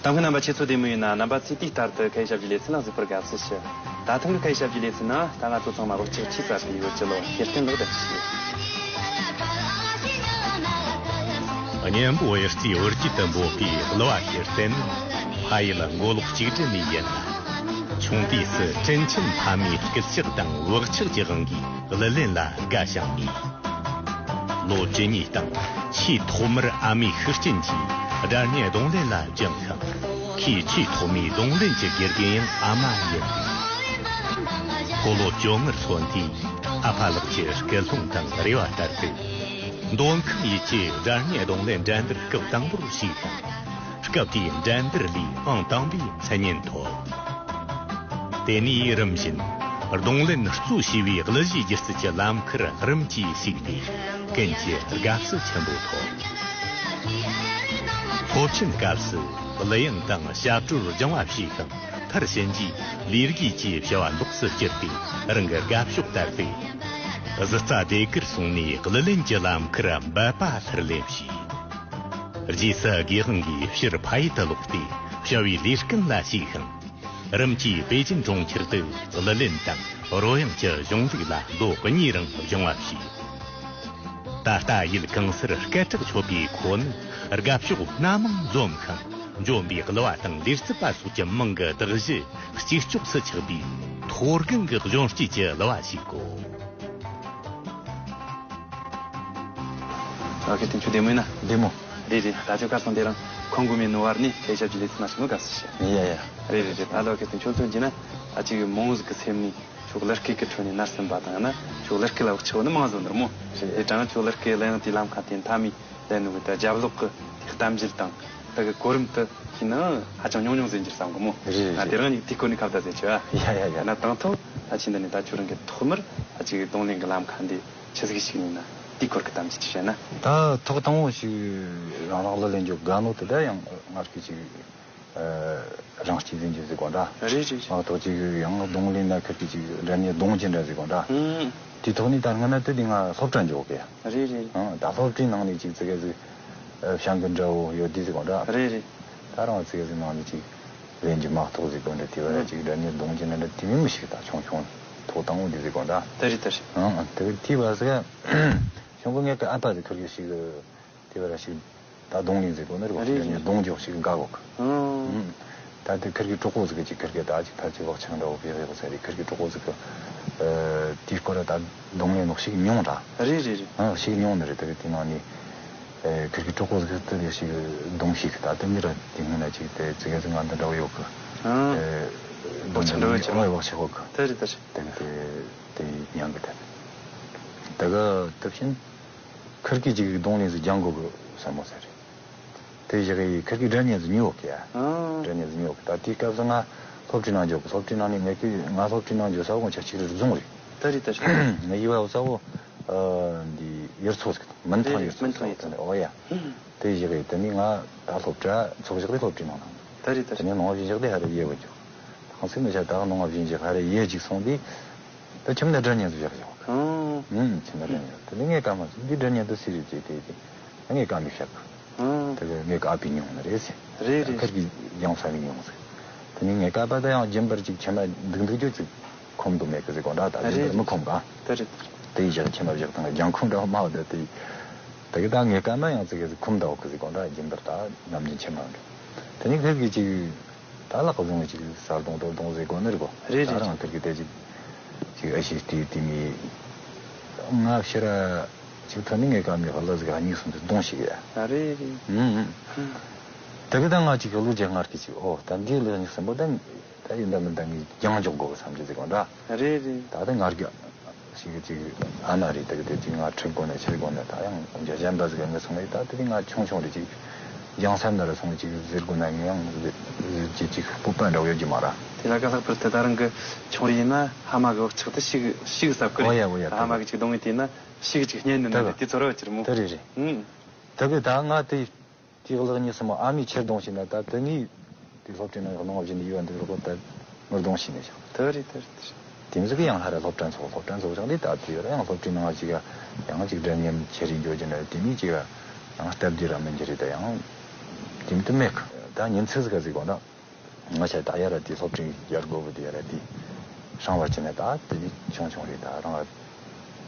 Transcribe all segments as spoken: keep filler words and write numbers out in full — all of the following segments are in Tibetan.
ལྟ་མཁན་རྣམ་པ་ཁྱེད་ཚོ་བདེ་མོ་ཡིན་ན། རྣམ་པ་ཚོས་དུས་ལྟར་དུ་ཁ་ཡི་ཞབས་ཀྱི་ལེ་ཚན་ལ་གཟིགས་པར་དགའ་བསུ་ཞུ། ད་ཐེངས་ཀྱི་ཁ་ཡི་ཞབས་ཀྱི་ལེ་ཚན་ནང་ད་ང་ཚོ་ཚང་མ་བག་ཆགས་ཆེ་ས་བྱས་ཡོད་ཀྱི་ལོ། ཤེར་བསྟན་ལགས་དང་ཞུ། གཉན་པོ་གཡུ་རྩེའི་འུར་རྒྱུད་དུ་འབོད་པའི་གླུ་བ་ཤེར་བསྟན་ནི། ཕ་ཡུལ་མགོ་ལོག་གཅིག་སྒྲིལ་ནས་ཡིན་ལ། ཆུང་དུས་སུ་དྲིན་ཆེན་ཕ་མའི་སྐུལ་ལྕག་དང་བག་ཆགས་ཀྱི་དབང་གིས་གླུ་ལེན་ལ་དགའ་ཞིང་ནུས། ལོ་བཅུ་གཉིས་སྟེང་ཆེས་ཐོག་མར་ཨ་མའི་ཤུགས་རྐྱེན་གྱིས་སྒྲ་སྙན་རྡུང་ལེན་ལ་སྦྱངས་ཤིང་། ཁོས་ཆེས་ཐོག་མའི་རྡུང་ལེན་གྱི་དགེ་རྒན་ཡང་ཨ་མ་ཡིན། སྤོ་ལོ་བཅོ་ལྔར་སོན་དུས་ཨ་ཕ་ལགས་ཀྱི་སྐུལ་སློང་དང་རེ་བ་ལྟར་དུ། མདོ་ཁམས་ཡུལ་གྱི་སྒྲ་སྙན་རྡུང་ལེན་འགྲན་བསྡུར་སྐབས་དང་པོར་ཞུགས་ཤིང་། སྐབས་དེའི་འགྲན་བསྡུར་ལས་ཨང་དང་པོའི་མཚན་སྙན་ཐོབ། དེ་ནས་རིམ་བཞིན་རྡུང་ལེན་གཙོ་བྱས་པའི་གླུ་གཞས་སྒྱུ་རྩལ་གྱི་ལམ་ཁར་རིམ་གྱིས་ཞུགས་ཏེ། ཀུན་གྱི་དགའ་བསུ་ཆེན་པོ་ཐོབ། སློབ་ཆེན་སྐབས་སུ་གླུ་དབྱངས་དང་ཞབས་བྲོར་སྦྱང་བ་བྱས་ཤིང་། མཐར་ཕྱིན་གྱིས་ལས་བགོས་ཀྱི་བྱ་བ་ལོགས་སུ་བསྐྱུར་ཏེ། རང་གི་དགའ་ཕྱོགས་ལྟར་ཏེ། གཟི་རྩ་ཟློས་གར་སོང་ནས་གླུ་ལེན་གྱི་ལམ་ཁར་འབད་པ་ལྷུར་ལེན་བྱས། རྗེས་སུ་དགེ་དབང་གིས་ཕྱིར་ཕ་ཡུལ་དུ་ལོག་སྟེ་བྱ་བའི་ལས་སྐལ་ལ་ཞུགས་ཤིང་། རིམ་གྱིས་པེ་ཅིན་གྲོང་ཁྱེར་དུ་གླུ་ལེན་དང་རོལ་དབྱངས་ཀྱི་གཞུང་ལུགས་ལ་ལོ་གཉིས་རིང་སྦྱང་བ་བྱས། ད་ལྟ་ཡུལ་གང་སར་སྐད་གྲགས་ཆོད་པའི་ཁོ་ནི་དགའ་ཕྱོགས་སྣ་མང་འཛོམས་ཤིང་། འཇོན་པའི་གླུ་བ་དང་ལས་རྩིད་པ་སོགས་ཀྱི་མིང་གི་གདགས་གཞི་གཅིག་ལྕོགས་སུ་ཆགས་པའི་མཐོ་སྒང་གི་གཞོན་སྐྱེས་ཀྱི་གླུ་བ་ཞིག་གོ། ཨ་ཁེ་དེ་ཁྱོད་བདེ་མོ་ཡིན་ན། བདེ་མོ། རེད་རེད། ད་ཁྱོད་གར་སོང་དེ་རིང་ཁོང་གོ་མེད་ནོ་བར་ནས་སྐད་ཆ་བརྗེ་ལེ་ཚན་ན་ཞིག་ནོ་དགའ་བསུ་ཞུ། ཡ་ཡ། རེད་རེད་རེད། ད་ལོ་ཁེ་དེ་ཁྱོད་ཚོ་འཇི་ན་ཨ་ཅིག་མོ་ཟིག་གི་སེམས་ནས་ཁྱོད་གླུ་སྐད་ཀྱི་ཁྲོད་ནས་ནར་སོན་པ་དང་ན་ཁྱོད་གླུ་སྐད་ལ་བག་ཆགས་ནི་མང་ཟོ་ནོར་མོ། རེད། དེ་དྲང་ཁྱོད་གླུ་སྐད་གླུ་དབྱངས་དེ་ལམ་ཁ་དེ་མཐའ་མའི་ལས་ནུ་གི་ད་རྒྱབ་ལོག་གི་དེ་གཏམ་རྒྱུད་དང་ད་གི་གོ་རིམ་དུ་ཁྱེད་ནི་ཧ་ཅང་ཉུང་ཉུང་ཟེར་འགྱུར་བསམ་གི་མོ། རེད་རེད། ང་དེ་རིང་ནི་དེ་སྐོར་ནས་ཁ་བརྡ་ཟེར་ཆོག་ཨ། ཡ་ཡ་ཡ། ན་དང་ཐོག་ད་ཕྱིན་ད་ནི་ད་ཁྱོད་རང་གི་ཐོག་མར་ཨ་ཅིག་རྡུང་ལེན་གི་ལམ་ཁ་འདི་ཆི་ཟིག་ཞིག་ཡིན་ན་དེའི་སྐོར་གི་གཏམ་རྒྱུད་ཅིག་བཤད་ན། ད་ཐོག་དང་པོ་ཞིག་རང་རང་གླུ་ལེན་རྒྱུ་དགའ་ནོ་དེ་ད་ཡང་ང་རང་གི་ཅིག་ཨ་རང་གཅེས་འཛིན་རྒྱུ་ཟེར་གོ་འདྲ། རེད་རེད། མ་གཏོགས་ཅིག་ཡང་རྡུང་ལེན་ན་ཁིར་གི་ཅིག་སྒྲ་སྙན་རྡུང་རྒྱུ་འདྲ་ཟེར་གོ་འདྲ། ཨང་། དེའི་ཐོག་ནས་ད་སྔ་ན་དེ་དེ་ང་སློབ་གྲྭ་འཇོག་གི། རེད་རེད། ཨང་། ད་སློབ་གྲྭའི་ནང་ནས་ཅིག་ཙི་གེ་ཟིག་ཨ་བྱ་འགུལ་འདྲ་བོ་ཡོད་དེ་ཟེར་གོ་འདྲ། རེད་རེད། ད་རང་ཙི་གེ་ཟིག་ནང་ནས་ཅིག་ལེན་རྒྱུ་མ་གཏོགས་ཟིག་གོ་འདྲ། དེ་བ་ཅིག་སྒྲ་སྙན་རྡུང་རྒྱུ་འདྲ་འདྲ་དེ་མིན་མི་ཞིག་ད་ཆུང་ཆུང་ཐོག་དང་པོ་དེ་ཟེར་གོ་འདྲ། ད་རེད་ད་རེད། ཨང་། དེ་དེ་བ་ཟིག་ཆུང་གི་ངེད་ཀྱི་ཨ་ཕ་ཟིག་ཁུར་གི་ཞིག་དེ་བ་ར་ཞིག་ད་རྡུང་ལེན་ཟེར་གོ་ནི་རེད་གོ། རེད་རེད། རྡུང་རྒྱུ་ཞིག་དགའ་གོ་གི། ཨང་། ད་དེ་ཁུར་གི་གྲོགས་པོ་ཟིག་གི་ཅིག་ཁུར་གི་ད་ཅིག་ཕལ་ཆེར་བག་ཆགས་འདྲ་བོ་བེ་རེ་གོ་ས་རེད། ཁུར་གི་གྲོགས་པོ་ཟིག་གི་ཨ་དེའི་སྐོར་ད་རྡུང་ལེན་ནོ་ཞིག་མྱོང་ར། རེད་རེད་རེད། ཨང་། ཞིག་མྱོང་ནི་རེད། དེ་གི་དེ་ནང་ནས་ཨ་ཁུར་གི་གྲོགས་པོ་ཟིག་དེ་ཞིག་རྡུང་ཞིག་ད་དེ་མི་ར་དེ་སྔོན་ན་ཅིག་དེ་ཙི་གེ་ཟིག་ང་འདི་འདྲ་བོ་ཡོད་གི། ཨང་། ཨ་བག་ཆགས་འདྲ་བོ་ཅིག་ར། ཨང་། བག་ཆགས་ཡོད་གི། དེ་རེད་དེ་རེད། དེ་གི་དེ་དེ་མྱང་གི་དེ་དེ་གི་དེ་བཞིན། ཁིར་གི་ཅིག་རྡུང་ལེན་ཟིག་སྦྱང་དགོས་གི་བསམ་མོ་ཟེར། དེ་བཞག་གི་ཁིར་གི་སྒྲ་སྙན་ཟིག་ཉོ་གི་ཡ། ཨང་། སྒྲ་སྙན་ཟིག་ཉོ་གི། ད་དེའི་སྐབས་སུ་ང་སློབ་གྲྭའི་ནང་འཇོག་གི། སློབ་གྲྭའི་ནང་ནས་ངས་ཀི་ང་སློབ་གྲྭའི་ནང་འཇོག་ས་དགོང་ཆ་གཅིག་རེ་རྫོང་རེད། ད་རེད་ད་རེད། ངས་ཡི་བ་ས་བོ་ཨ་འདི་ཡུལ་ཚོ་ཟིག་མུན་ཐང་རེད་རེད། ཡུལ་ཚོ་མུན་ཐང་ཟིག་ཡུལ་ཚོ། ཨོ་ཡ། ཨང་། དེ་བཞག་གི་དེ་ནས་ང་ད་སློབ་གྲྭ་ཚོགས་བཞག་དེ་སློབ་གྲྭའི་ནང་ནང་། ད་རེད་ད་དེ་རེད། ནས་ནང་བཞིན་བཞག་དེ་ཧ་རེ་ཡེ་བ་འཇོག་ཁང་སེམས་ནས་བྱ་ད་ནང་བཞིན་བཞག་ཧ་རེ་ཡེ་ཅིག་སོང་དུས། ད་ཁྱིམ་ནས་སྒྲ་སྙན་ཟིག་བཞག་བཞག་ཨང་། ཨང་། ཁྱིམ་ནས་སྒྲ་སྙན་ཟིག་དེ་ནས་ངས་ཀ་མ་ཟིག་འདི་སྒྲ་སྙན་དུ་སི་རེད་ཅེས་དེ་དེ་ངས་ཀ་མི་བཞག་ཨང་། དེ་གི་ངས་ཀ་པི་མྱོང་ནི་རེད་ཟེར། རེད་རེད། ཁར་གི་ཡང་ས་མི་མྱོང་ཟེར། དེ་ནས་ངས་ཀ་པ་ད་ཡང་རྒྱུན་པར་ཅིག་ཁྱིམ་ན་འདུག་འདུག་རྒྱུ་ཅིག་ཁོམ་དུ་མེད་གི་ཟེར་གོ་འདྲ། ད་རྒྱུན་པར་མི་ཁོམ་ག་དེ་རེད། དེ་ཡི་བཞག་ཁྱིམ་ན་བཞག་དང་རྒྱང་ཁུང་འདྲ་བ་མ་བ་ད་དེ་དེ་གི་ད་ངས་ཀ་མ་ཡང་ཙི་གི་ཁོམ་ད་འོག་གི་ཟེར་གོ་འདྲ། རྒྱུན་པར་ད་ནམ་རྒྱུན་ཁྱིམ་ན་འགྲོ། དེ་ནས་ཁར་གི་ཅིག་ད་ལག་བཟུང་ཅིག་ཟ་རྡུང་རྡོ་རྡུང་ཟེར་གོ་ནི་རེད་གོ། རེད་རེད། ད་རང་ཁིར་གི་དེ་ཅིག་ཅིག་ཨ་ཤི་དེ་དེ་མི་ང་ཕྱིར་ཅིག་ཐོན་ནི་ངས་ཀ་མི་ཧ་ལ་ཟིག་ཨ་ཉིག་སོང་དུ་རྡུང་ཞིག་ཡ། ཨ་རེད་རེད། ཨུམ་ཨུམ། དེ་གི་ད་ང་ཅིག་གི་ལོ་རྒྱ་སྔར་གི་ཅིག་ཨོ་ད་འདི་ལོ་ཉིག་སོང་པོ་ད་ད་ཡིན་ད་མིན་ད་ངས་རྒྱང་འཇོག་དགོ་གི་བསམ་གི་ཟིག་གོ་འདྲ། རེད་རེད། ད་ད་ང་རྒྱ། ཞིག་ཅིག་ཨ་མ་རེད། དེ་གི་དེ་ཅིག་ང་ཁྲིད་དགོ་ནས་ཁྱེར་དགོ་ནས་ད་ཡང་འཇའ་གཞན་པ་ཟིག་ངས་སོང་ངས་ད་དེ་ང་ཆུང་ཆུང་རེད། ཅིག་རྒྱང་སེམས་ན་ར་སོང་ཅིག་ཟེར་དགོ་ན་ངས་ཡང་ཟེར་ཅིག་ཅིག་སྤོབས་པ་འདྲ་བོ་ཡོད་ཀྱི་མ་ར། དེ་ལ་ཀ་ལྷག་པར་དུ་ད་རང་གི་ཆུང་རེ་ཡིན་ན་ཕ་མ་གི་བག་ཆགས་དེ་ཤིག་ཤིག་ཟབ་གི་རེད། ཨོ་ཡ་ཨོ་ཡ། ད་ཕ་མ་གི་ཅིག་གདོང་ངེས་དེ་ན་ཤིག་ཅིག་བརྙན་ནི་ད་ནི་དེ་ཚོར་བ་ཅིར་མོ། དེ་རེད་རེད། ཨུང་། དེ་གི་ད་ང་དེ། དེའི་གླགས་གཉིས་སུ་མོ་ཨ་མས་ཁྱེར་གདོང་ཞིག་ན་ད་དེ་ངས་དེ་སློབ་གྲྭའི་ནང་གནང་བ་བཞིན་དུ་ཡིད་བ་འདུག་རོགས་པ་ད་མི་གདོང་ཞིག་ནས་ཤག་དེ་རེད་དེ་རེད་དེ་རེད། དེ་ཚོ་གི་ཡང་ཧ་ར་སློབ་གྲྭ་ཚོགས་སློབ་གྲྭ་ཚོགས་ཀྱང་དེ་ད་དེ་ཡང་སློབ་གྲྭའི་ནང་ཅིག་ཡང་ཅིག་འདྲ་མཉམ་ཁྱེར་རིན་འགྱོ་རྒྱུ་ན་དེ་མིན་ཅིག་ཡང་སྟབས་བདེ་ར་མི་འགྱུར་རེད། ད་ཡང་དེ་མི་དུ་མེད་གི། ད་ཉིན་ཚེ་ཟིག་ག་ཟིག་གོ་ན། ང་ཆ་ད་ཡ་ར་དེ་སློབ་འབྲིང་ཡར་དགོ་བུ་དེ་ཡ་ར་དེ། ཧྲང་བར་ཅི་ན་ད་དེ་ཆུང་ཆུང་རེད། ད་རང་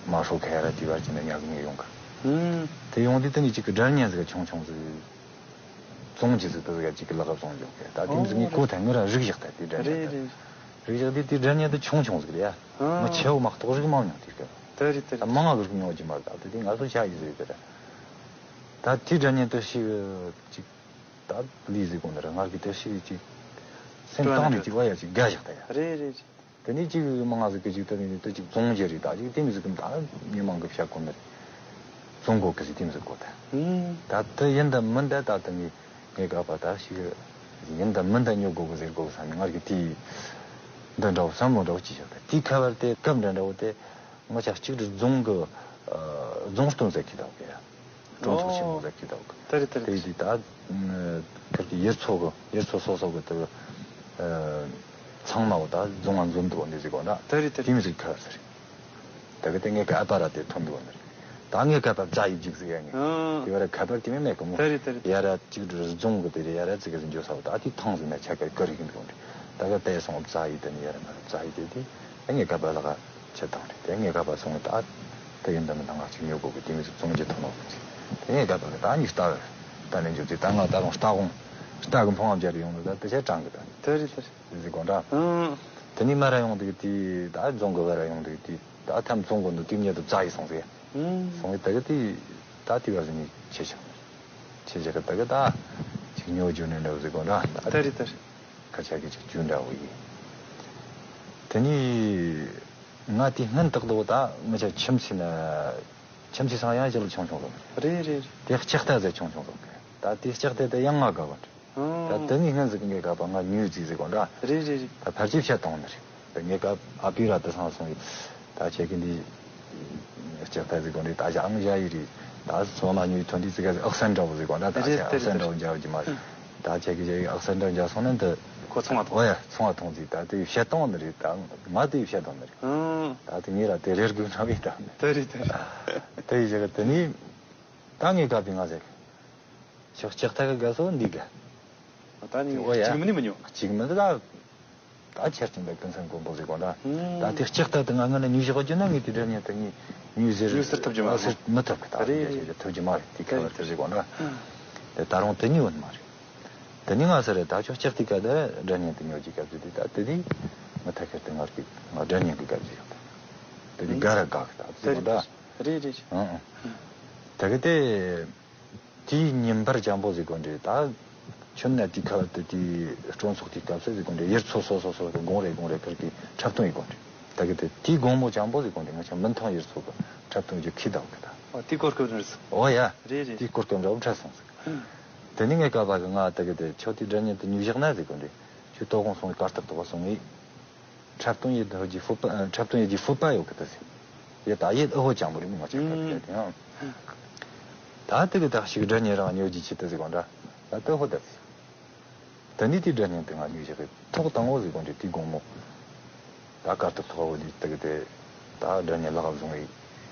མ་ཧྲོ་ཁ་ཡ་ར་དེ་བར་ཅི་ན་ཉག་ངེ་ཡོང་ག། ཨུམ། དེ་ཡོང་དུས་དེ་ནས་གཅིག་གི་སྒྲ་སྙན་ཟིག་ཆུང་ཆུང་ཟིག་བཙོང་གི་ཟིག་དེ་ཟིག་གཅིག་གི་ལག་བཙོང་ཡོང་གི། ད་དེ་མོ་ཟིག་ངས་གོ་ཐལ། ངས་ར་རིག་བཞག་ཐལ་དེ་སྒྲ་སྙན་རེད་དེ། རེད། རིག་བཞག་དུས་དེ་སྒྲ་སྙན་དེ་ཆུང་ཆུང་ཟིག་རེད་ཡ། ཨ། ང་ཆེ་བོ་མ་གཏོགས་རིག་མ་མྱོང་དེ་སྐབས། དེ་རེད་དེ་རེད། ད་མང་ང་གི་རིག་མྱོང་གི་མ་རེད། ད་དེ་དེ་ང་ཚོ་བྱ་ཡི་ཟིག་རེད་དེ་ར། ད་དེ་སྒྲ་སྙན་དེ་ཞིག་ཅིག་ད་ལུས་ཟིག་གོ་ནི་ར་ང་གི་དེ་ཞིག་ཅིག་སེམས་བཏང་ནས་ཅིག་བ་ཡ་ཅིག་དགའ་བཞག་ད་ཡ། རེད་རེད། དེ་ནས་ཅིག་མང་ང་ཟིག་གི་ཅིག་ད་ནི་དེ་ཅིག་བཙོང་རྒྱུ་རེད། ད་ཅིག་དེ་མི་ཟིག་གི་ད་མི་མང་གི་བཤད་གོ་ནི་རེད། བཙོང་གོ་གི་ཟིག་དེ་མི་ཟིག་གོ་ད། ཨུམ། ད་དེ་ཡིན་ད་མིན་ད་ད་དེ་ངས་ངས་ག་པ་ད་ཞིག་ཡིན་ད་མིན་ད་ཉོ་དགོ་གི་ཟེར་གོ་གི་ས་ནས་ང་གི་དེ་འདི་འདྲ་བོ་བསམ་བློ་འདྲ་བོ་ཅིག་བཞག་ད། དེའི་ཁ་བར་དེ་སྐབས་འདྲ་འདྲ་བོ་དེ་ང་ཆ་གཅིག་སྒྲིལ་རྫོང་གི་རྫོང་སྟོན་ཟེར་གི་ད་གི་ཡ། གྲོང་ཚོ་ཆེན་མོ་ཟེར་གི་ད་གི། དེ་རེད་དེ་རེད། དེ་ཡི་དེ་ད་ཁིར་གི་ཡུལ་ཚོ་གི་ཡུལ་ཚོ་སོ་སོ་གི་དེ་ཚང་མ་བོ་ད་རྫོང་ང་འཛོམས་འདུག་འདི་ཟིག་གོ་འདྲ། དེ་རེད་དེ་རེད། དེ་མི་ཟིག་ཁ་ཟེར། ད་གི་དེ་ངས་ག་ཨ་པ་ར་དེ་ཐོན་འདུག་ནི་རེད། ད་ངས་ག་པ་བཙའ་ཡི་འཇིག་ཟིག་ཡ་ངས། ཨང་། དེ་བ་ར་ཁ་པར་དེ་མེད་མེད་གི་མོ། དེ་རེད་དེ་རེད། ཡ་ར་གཅིག་སྒྲིལ་རྫོང་གི་དེ་རེད། ཡ་ར་ཙི་གི་ཟིན་འཇོག་ས་བོ་ད་དེ་ཐང་ཟིན་ན་ཆ་ག་གི་རིག་འདུག་ནི་རེད། ད་གི་དེ་སོང་བཙའ་ཡི་དེ་ནི་ཡ་ར་མ་ར་བཙའ་ཡི་དེ་དེ། ད་ངས་ག་པ་ལ་ག་ཆེ་ཐང་རེད། དེ་ངས་ག་པ་སོང་ད་དེ་ཡིན་ད་མི་ད་ང་ཅིག་ཉོ་དགོ་གི་དེ་མི་ཟིག་བཙོང་རྒྱུ་ཐོན་ནོ་གི་ཟིག་དེ་ངས་ག་པ་གི་ད་ནི་ལྟ་བ་ད་ནི་འཇུ་དེ་ད་ང་ད་རུང་ལྟ་དགོང་ལྟ་གི་འཕོང་བ་འབྱར་ཡོང་ནི་ད་དེ་ཆ་གྲང་གི་ད། དེ་རེད་དེ་རེད། ཟིག་གོ་འདྲ། ཨང་། དེ་ནས་མ་ར་ཡོང་དུས་དེ་ད་རྫོང་གི་བ་ར་ཡོང་དུས་དེ་ད་ཐམ་བཙོང་གོ་འདུག་དེ་མྱི་དུ་བཙའ་ཡི་སོང་ཟེར། ཨང་། སོང་ཡི་ད་གི་དེ་ད་དེ་བ་ཟིག་ནས་ཆེ་ཆག་ཆེ་ཆག་གི་ད་གི་ད་ཅིག་ཉོ་རྒྱུ་ནས་འདྲ་བོ་ཟིག་གོ་འདྲ། དེ་རེད་དེ་རེད། ཁ་ཆག་གི་ཅིག་རྒྱུ་འདྲ་བོ་ཡིན། དེ་ནས་ང་དེ་སྔན་ཏག་ཏག་ད་ང་ཆ་ཁྱིམ་མཚེས་ན་ཁྱིམ་མཚེས་སང་ཡང་ཞིག་ལ་ཆུང་ཆུང་ལོ། རེད་རེད་རེད། དེ་ལྕགས་རྟ་ཟེར་ཆུང་ཆུང་ལོ། ད་དེ་ལྕགས་རྟ་དེ་ཡང་ང་དགའ་བ་འདྲ། ད་དེ་ནས་སྔན་ཟིག་གི་ངས་ག་པ་ང་ཉོས་རྩིས་ཟིག་གོ་འདྲ། རེད་རེད་རེད། ད་ཕལ་ཆེར་བཤད་གཏོང་ནི་རེད། ད་ངས་ག་ཨ་པི་ར་དེ་སང་སོང་ཡི། ད་ཁྱེད་ཀྱི་འདི་ལྕགས་རྟ་ཟིག་གོ་འདི་ད་ཞག་ང་བཞག་ཡི་རེད། ད་སོ་མ་ཉོས་ཐོན་དུས་ཙི་ག་ཨག་སན་འདྲ་བོ་ཟིག་གོ་འདྲ། ད་རེད་ཞག་ཨག་སན་འདྲ་བོ་འཇལ་གི་མ་རེད། ད་ཁྱེད་ཀྱི་ཞག་ཨག་སན་འདྲ་བོ་འཇལ་སོང་ན་འདི་ཁོ་ཚོང་བ་ཐོང་། ཨོ་ཡ་ཚོང་བ་ཐོང་རྩིས་ད་དེ་བཤད་གཏོང་ནི་རེད། ད་ང་དེ་བཤད་གཏོང་ནི་རེད། ད་དེ་ངས་ར་དེ་རེར་དགོས་ན་བས་ད་ནི་དེ་རེད་དེ་རེད། དེ་ཡི་ཞག་དེ་ནི་ད་ངས་ག་པི་ང་ཟེར། ཤོག་ལྕགས་ཐག་གི་དགའ་སོ་འདི་དགའ། ད་ནི་ཨོ་ཡ། གཅིག་མིན་ནི་མི་ཉོ། གཅིག་མིན་ད། ད་ཆ་རྐྱེན་ད་ཀུན་སེམས་དཀོན་པོ་ཟིག་གོ་འདྲ། ད་དེ་ལྕགས་ཐག་ད་ང་ང་ན་ཉོས་ཞག་རྒྱུ་ན་ངས་དེ་འདྲ་ཉན་ད་ངས་ཉོས་ཟེར། ཉོས་ཟེར་ཐུབ་རྒྱུ་མ་རེད། ཟེར་མི་ཐུབ་གི་ད། རེད་རེད། ཐུབ་རྒྱུ་མ་རེད། དེ་ཁ་བར་དེ་ཟིག་གོ་འདྲ། དེ་ད་རུང་དེ་ཉོས་ཡོད་མ་རེད། དེ་ནི་ང་ཟེར་རེད། ད་ཆོག་ལྕགས་ཐག་ག་ད་འདྲ་ཉན་དེ་ཉོ་རྒྱུ་ག་ཟིག་དེ་ད་དེ་དེ་ང་ཐག་ཁེར་དེ་ང་རྒྱུ་ང་འདྲ་ཉན་གི་ག་ཟིག་ཡོད་ད། དེ་དེ་དགའ་ར་དགའ་གི་ད་ཟིག་གོ་འདྲ། རེད་རེད། ཨང་ཨང་། ད་གི་དེ། དེའི་ཉིན་པར་འཇམ་པོ་ཟིག་གོ་འདྲེ་ད། ཁྱོད་ན་དེའི་ཁ་དེ་དེའི་སྤྲོ་ཚོགས་དེའི་སྐབས་སུ་ཟིག་གོ་འདྲེ་ཡུལ་ཚོ་སོ་སོ་སོ་གི་དགོང་རེ་དགོང་རེ་ཁུར་གི་འཁྲབ་སྟོན་ཡིན་གོ་འདྲེ། ད་གི་དེ་དེའི་དགོང་མོ་འཇམ་པོ་ཟིག་གོ་འདྲེ་ང་ཆ་མུན་ཐང་ཡུལ་ཚོ་གི་འཁྲབ་སྟོན་རྒྱུ་ཁི་དག་གི་ད། ཨོ་དེའི་སྐོར་སྐབས་རེད་ཟིག་ཨོ་ཡ། རེད་རེད། དེའི་སྐོར་སྐབས་འདྲ་བོ་འཁྲབ་སོང་ཟིག་དེ་ནི་ངས་ཀ་བ་གི་ང་ད་གི་དེ་ཁྱོད་དེའི་སྒྲ་སྙན་དེ་ཉོས་བཞག་ན་ཟིག་གོ་འདྲེ། ཁྱོད་དོ་དགོང་སོང་གི་གར་སྟབས་དོག་པ་སོང་ངས། འཁྲབ་སྟོན་ཡེད་ཧོ་ཇི་ཧྥུ་པ་འཁྲབ་སྟོན་ཡེད་ཀྱི་ཧྥུ་པ་ཡོད་གི་ད་ཟེར། ཡེད་ད་ཡེད་ཨ་ཧོ་ཅང་པོ་རེད་མི་ང་ཅག་ཁ་ཐུག་ཡ་དེ་ཡང་། ད་དེ་གི་ད་ཞིག་སྒྲ་ཉེ་རང་ཉོ་རྒྱུ་ཆེད་དུ་ཟེར་གོ་འདྲ། ད་ལྟ་ཧོ་ད་ཟེར། ད་ནི་དེ་སྒྲ་ཉེ་དེ་ང་ཉོ་བཞག་གི་ཐོག་དང་བོ་ཟེར་གོ་འདྲ་དེ་དགོང་མོ། ད་གར་ཐོག་ཐོག་བོ་དེ་དེ་གི་དེ། ད་སྒྲ་ཉེ་ལག་བཟུང་ཡི།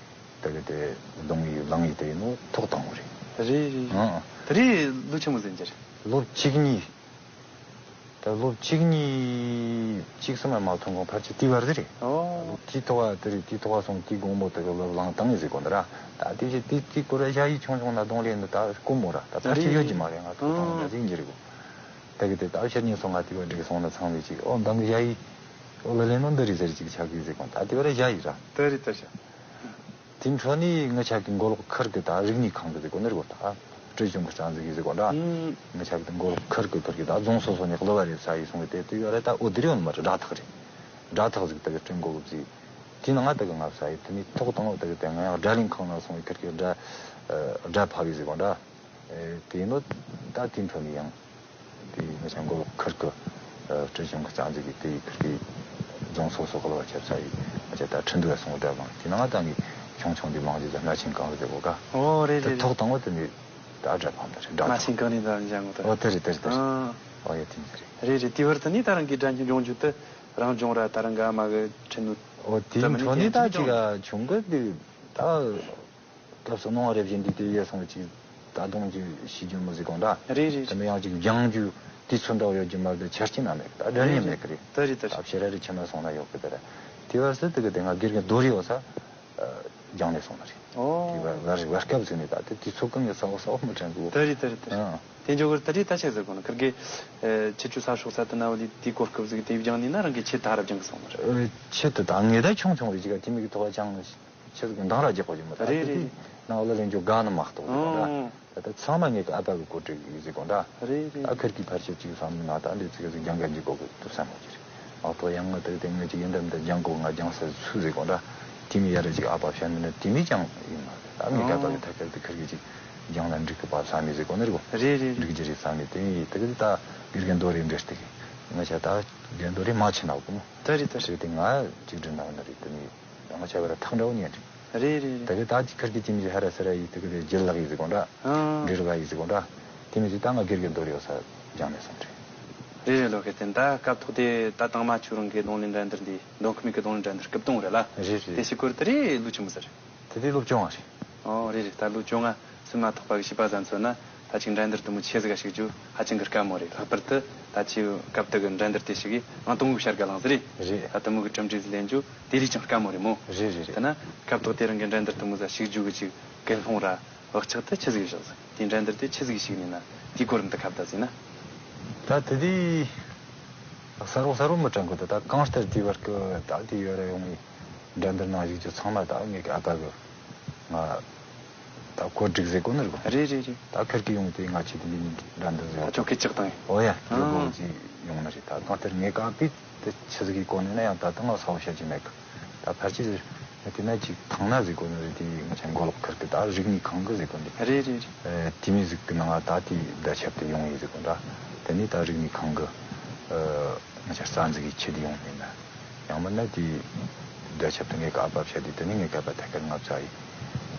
དེ་གི་དེ་གདོང་ཡི་ལང་ཡི་དེ་ཡིན་ནོ་ཐོག་དང་བོ་རེད། རེད་རེད། ཨང་ཨང་། དེ་རེད་ལོ་ཆེན་མོ་ཟེར་གྱི་རེད། ལོ་བཅུ་གཉིས། ད་ལོ་བཅུ་གཉིས་བཅུ་གསུམ་མ་མ་ཐོན་གོང་ཕལ་ཆེར་དེའི་བར་དེ་རེད། ཨོ། དེའི་ཐོག་བ་དེ་རེད། དེའི་ཐོག་བ་སོང་དེའི་དགོང་མོ་དེ་གི་ལོ་ལང་བཏང་ངེས་ཟེར་གོ་འདི་ར། ད་དེ་བཞིན་དེ་དེའི་སྐོར་བ་ཞ་ཡི་ཆུང་ཆུང་ན་གདོང་ལེན་འདི་ད་དཀོན་མོ་ར་ད་ཕལ་ཆེར་ཡོད་ཀྱི་མ་རེད། ང་ཐོག་ཐོག་ཨོ། འདྲ་ཟིག་འགྱུར་གོ། དེ་གི་དེ་ད་ཕྱིར་ཉིན་སོང་ང་དེ་བ་འགྲིག་སོང་ན་ཚང་མས་ཅིག་ཨོ་འདང་གི་ཞ་ཡི། ཨོ་ལ་ལེན་ནོ་འདི་རེད་ཟེར་ཅིག་ཆགས་གི་ཟེར་གོ་ད་དེ་བ་ར་ཞ་ཡི་ར། དེ་རེད་ད་ཞ། དེ་འཕྲོ་ནས་ངི་ཆ་གི་མགོ་ལོག་ཁུར་གི་ད་རིག་གནས་ཁང་གི་ཟེར་གོ་ནི་རེད་གོ་ད། སྤྲོ་གཞུང་གི་རྩ་འཛུགས་ཡིན་ཟེར་གོ་འདྲ། ཨང་། ངི་ཆ་གི་མགོ་ལོག་ཁུར་གི་ཁུར་གི་ད་རྫོང་སོ་སོ་ནས་གླུ་བ་རེ་ས་ཡི་སོང་གི་དེ་དུས་ཡ་རེ་ད་འོ་དེ་རེད་ཡོད་ནི་མ་རེད། སྒྲ་ཐག་རེད། སྒྲ་ཐག་ཟིག་དེ་གི་སྤྲིན་མགོ་གི་བརྩིས། དེ་ནང་ང་དེ་གི་ང་ས་ཡི་དེ་ནས་ཐོག་དང་བོ་དེ་གི་དེ་ང་ཡང་སྒྲ་གླིང་ཁང་ནང་སོང་གི་ཁུར་གི་སྒྲ། སྒྲ་ཕབ་ཡི་ཟེར་གོ་འདྲ། དེ་ནོ་ད་དེ་འཕྲོ་ནས་ཡང་། དེ་ངི་ཆ་མགོ་ལོག་ཁུར་གི་སྤྲོ་གཞུང་གི་རྩ་འཛུགས་ཀྱི་དེ་ཡི་ཁུར་གི་རྫོང་སོ་སོ་གླུ་བ་ཆབ་ས་ཡི་ང་ཆ་ད་ཁྲིན་ཏུ་ཡ་སོང་སྒྲ་བླངས་དེ་ནང་ད་ངས་ཆུང་ཆུང་དེ་མང་ཇི་ཟ་སྣ་ཆེན་གང་གི་དེ་གོ་ག་ཨོ་རེད་དེ་རེད་ཐོག་རེད། དང་བོ་དེ་ནས་ད་སྒྲ་ཕམ་ད་རེད་སྒྲ་སྣ་ཆེན་གང་ནས་ད་འཇང་གོ་ད། ཨོ་དེ་རེད་དེ་རེད་དེ་རེད། ཨ། ཨོ་ཡ་དེ་འདི་རེད། རེད་རེད། དེ་བར་དུ་ནི་ད་རང་གི་སྒྲ་སྙན་སྦྱོང་རྒྱུ་དེ་རང་སྦྱོང་ར་ད་རང་ག་མ་གི་ཁྲིན་ཏུ། ཨོ་དེ་འཕྲོ་ནས་ད་ཅིག་ག་ཆུང་གི་དེ་ད། སྐབས་སུ་སྣང་བ་རེ་བཞིན་འདི་དེ་ཡས་སོང་ཅིག་ད་དུང་ཅིག་ཤི་རྒྱུ་མོ་ཟིག་གང་འདྲ། རེད་རེད། དེ་མི་ཡང་ཅིག་སྦྱང་རྒྱུ། དུས་ཚོད་འདྲ་བོ་ཡོད་ཀྱི་མ་རེད། ཆ་རྐྱེན་ན་མེད་གི། ད་སྒྲ་སྙན་མེད་གི་རེད། དེ་རེད་དེ་རེད། ད་ཕྱིར་ར་རེ་ཁྱིམ་ན་སོང་ན་ཡོད་གི། དེ་ར་དེ་བར་སྲིད་དེ་གི་དེ་ང་དགེ་རྒན་རྡོ་རི་ཡོད་ས་སྦྱངས་ནས་སོང་ནི་རེད། ཨོ། དེ་བར་བར་བར་སྐབས་ཟིག་ནས་ད་དེ་དུས་ཚོད་གང་གི་ས་བོ་ས་བོ་མི་དྲན་གི། དེ་རེད་དེ་རེད་དེ་རེད། ཨང་། དེ་འཇོག་གི་ད་རེད། ད་ཆི་ཟེར་གོ་ནི་ཁིར་གི། ཨེ། ཁྱེད་ཆོ་ས་སྲོག་ས་དེ་ན་བ་ལི་དེའི་གོ་སྐབས་ཟིག་དེ་སྦྱངས་ནས་ན་རང་གི་ཆེད་ད་ར་སྦྱངས་གི་སོང་ནི་རེད། ཨེ། ཆེད་དུ་ད་ངས་ད་ཆུང་ཆུང་རེད་ཅིག་ག་དེ་མིག་གི་ཐོག་ཅང་ཆི་ཟིག་འདང་ར་རྒྱག་གོ་ཅི་མ། ད་རེད་དེ་རེད། དེ་ནང་ལ་ལེན་རྒྱུ་དགའ་ནི་མ་གཏོགས་ཟེར་གོ་འདྲ། ཨང་། ད་ད་ཚང་མ་ངེད་ཀྱི་ཨ་ཕ་གི་བཀོད་སྒྲིག་ཡིན་ཟེར་གོ་འདྲ། རེད་རེད། ད་ཁིར་གི་ཕལ་ཆེར་ཅིག་བསམ་ན་ད་འདི་ཚིག་ཟིག་སྦྱང་ག་འཇུག་གོ་གི་འདུག་བསམ་གོ་ཅི་རེད། མ་གཏོགས་ཡང་ང་ད་དེ་ངེད་ཅིག་ཡིན་དམ་ད་སྦྱང་གོ། ང་སྦྱང་ས་ཚུགས་ཟེར་གོ་འདྲ། དེ་མི་ཡ་ར་ཅིག་ཨ་ཕ་བཤད་ནི་ན་དེ་མི་ཅང་ཡིན་མ་རེད། ད་ངེད་ཀ་ཨ་ཕ་གི་ཐད་ཀར་དུ་ཁིར་གི་ཅིག་སྦྱང་ན་འགྲིག་གི་པ་བསམ་ཡིན་ཟེར་གོ་ནི་རེད་གོ། རེད་རེད་རེད། འགྲིག་རྒྱུ་རེད་བསམ་ནས་དེ་ཡིན། ད་གི་ད་དགེ་རྒན་རྡོ་རེ་འདྲེ་སྟེ་ང་ཆ་ད་དགེ་རྒན་རྡོ་རེ་མ་ཆེ་ན་གོ་མོ། ད་རེད་ད་རེད། ཞིག་དེ་ང་ཅིག་འདྲི་ན་བ་ན་རེད། དེ་ནི་ང་ཆ་བ་ར་ཐག་འདྲ་བོ་ཉན་རེད། རེད་རེད་རེད། ད་གི་ད་ཅིག་ཁིར་གི་ཅི་མི་ཧ་ར་སི་ར་ཡི་དེ་གི་དེ་ལྗིད་ལག་ཡི་ཟིག་གོ་འདྲ། ཨང་། འབྲི་རུ་བ་ཡི་ཟིག་གོ་འདྲ། དེ་མི་ཅིག་ད་ང་དགེ་རྒན་རྡོ་རེ་ཡོད་ས་སྦྱང་ནས་སོང་རེད། རེད་རེད། ལོ་ཁེ་དེ་ད་སྐབས་ཐོག་དེ་ད་དང་མ་ཆུ་རང་གི་རྡུང་ལེན་འགྲན་བསྡུར་འདི་མདོ་ཁམས་གི་རྡུང་ལེན་འགྲན་བསྡུར་སྐབས་དང་རེད་ལ། རེད་རེད། དེ་ཞིག་སྐོར་དེ་རེད། ལོ་ཆུང་མི་ཟེར། དེ་དུས་སློབ་སྦྱོང་བ་རེད། ཨོ་རེད་རེད། ད་ལོ་བཅོ་ལྔ་སུ་མ་ཐོག་པ་གི་བྱིས་པ་ཟ་མཚོན་ན་ད་ཅིག་འགྲན་བསྡུར་དུ་མོ་ཆེ་ཟིག་ག་ཞུགས་རྒྱུ་ཧ་ཅང་གི་དཀའ་མོ་རེད། ལྷག་པར་དུ་ད་ཅིག་སྐབས་དེ་གི་འགྲན་བསྡུར་དེ་ཞིག་གིས་ང་དང་བོའི་བྱ་དགའ་བླངས་ཟིག་རེད། རེད། ད་དུ་མོ་གི་གྲུབ་འབྲས་ཟིག་ལེན་རྒྱུ་དེ་ལས་ཀྱང་དཀའ་མོ་རེད་མོ། རེད་རེད་རེད། དེ་ན་སྐབས་ཐོག་དེ་རང་གི་འགྲན་བསྡུར་དུ་མོ་ཟ་ཞུགས་རྒྱུ་གི་ཅིག་ཀུན་སློང་ར་བག་ཆགས་དེ་ཆི་ཟིག་བཞག་ཟིག་དེ་འགྲན་བསྡུར་དེ་ཆི་ཟིག་ཞུགས་ནས་ན་དེའི་སྐོར་འདི་ཁ་བརྡ་ཟིན་ན། ད་དེ་དུས་གསར་བོ་གསར་བོ་མི་དྲན་གི་འདུག་ད་གང་ལྟར་དེའི་བར་གི་ད་དེ་ཡོད་ར་ཡོང་ངི་འགྲན་བསྡུར་ནང་ཞུགས་རྒྱུ་ཚང་མ་ད་ངེད་ཀྱི་ཨ་ཕ་གི་ང་ད་བཀོད་སྒྲིག་ཟེར་གོ་ནི་རེད་གོ། རེད་རེད་རེད། ད་ཁིར་གི་ཡོང་དེ་ང་ཆེད་དུ་འདི་འགྲན་བསྡུར་ཟེར་ད་ཅོ་ཁེ་ཅག་དང་། ཨོ་ཡ། ཨང་། ལོ་གཅིག་ཡོང་ནི་རེད། ད་གང་ལྟར་ངེད་ཀ་ཨ་ཕས་དེ་ཆི་ཟིག་གི་གོ་ནས་ན་ཡང་ད་ད་ང་ས་བོ་བཤད་ཀྱི་མེད་གི། ད་ཕལ་ཆེར་དེ་ན་ཅིག་ཐང་ན་ཟིག་གོ་ནི་རེད། དེ་ང་ཆ་མགོ་ལོག་ཁུར་གི་ད་རིག་གནས་ཁང་གི་ཟིག་གོ་འདི། རེད་རེད་རེད། ཨེ། དེ་མི་ཟིག་གི་ནང་ང་ད་དེ་བརྡ་ཁྱབ་དེ་ཡོང་ཡི་ཟིག་གོ་འདྲ། དེ་ནི་ད་རིག་གནས་ཁང་གི་ཨེ། ང་ཆ་རྩ་འཛུགས་ཀྱི་ཆེད་དུ་ཡོང་ནི་ན། ཡང་མིན་ན་དེ་བརྡ་ཁྱབ་དེ་ངེད་ཀ་ཨ་ཕ་བཤད་དེ་དེ་ནི་ངེད་ཀ་ཨ་ཕ་ཐད་ཀར་ང་བཙལ་ཡི།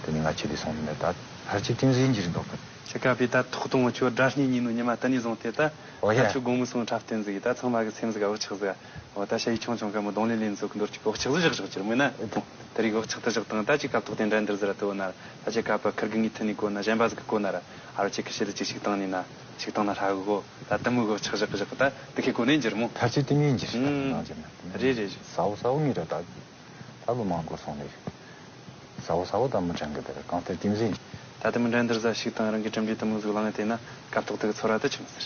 དེ་ནི་ང་ཆེད་དུ་སོང་ནི་ན་ད་ཕལ་ཆེར་དེ་ཟིག་ཡིན་གྱི་རེད་འདོད་གི། ཆེ་ཀ་པའི་ད་ཐོག་གཏོང་བ་ཆོ་སྒྲ་སྙན་ཉིན་ནོ་ཉི་མ་དེ་ནས་བཟུང་སྟེ་ད། ཨོ་ཡ། ད་ཆོ་དགོང་མོ་སོང་འཁྲབ་སྟོན་ཟིག་ད་ཚང་མ་གི་སེམས་ཟིག་བག་ཆགས་ཟིག་འོ་ད་ཤ་ཡི་ཆུང་ཆུང་ག་མོ་རྡུང་ལེན་ལེན་ཚོ་གི་འདོར་གྱི་བག་ཆགས་ཟིག་བཞག་བཞག་ཅིར་མོ་ན། དེ་རིགས་བག་ཆགས་དེ་བཞག་དང་ད་ཅིག་སྐབས་ཐོག་དེ་འགྲན་བསྡུར་ཟིག་ར་དུ་བོ་ན་ད་ཅིག་ཀ་པ་ཁིར་གི་ངའི་མཐུན་ནི་གོ་ན་གཞན་པ་ཟིག་གི་གོ་ན་ར་ཨ་རོ་ཅིག་གི་ཤེད་ལ་ཅིག་ཞིག་བཏང་ནི་ན་ཞིག་བཏང་ན་ཧྲ་གི་གོ། ད་དུ་མོ་གི་བག་ཆགས་བཞག་གི་བཞག་གི་ད་དེ་ཁེ་གོ་ནས་འགྱུར་མོ། ཕལ་ཆེར་དེ་ངས་འགྱུར་ད་ནང་འགྱུར་ན། རེད་རེད་རེད། ས་བོ་ས་བོ་ངས་ར་ད། ད་ལོ་མང་འགོར་སོང་ནས། ས་བོ་ས་བོ་ད་མི་དྲན་གི་དེ་ར་གང་ལྟར་དེ་མི་ཟིན། ད་དེ་མི་འགྲན་བསྡུར་ཟ་ཞིག་དང་རང་གི་གྲུབ་འབྲས་དེ་མོ་ཟིག་བླངས་བལྟས་ན་སྐབས་ཐོག་དེ་གི་ཚོར་བ་དེ་ཆི་མོ་ཟེར།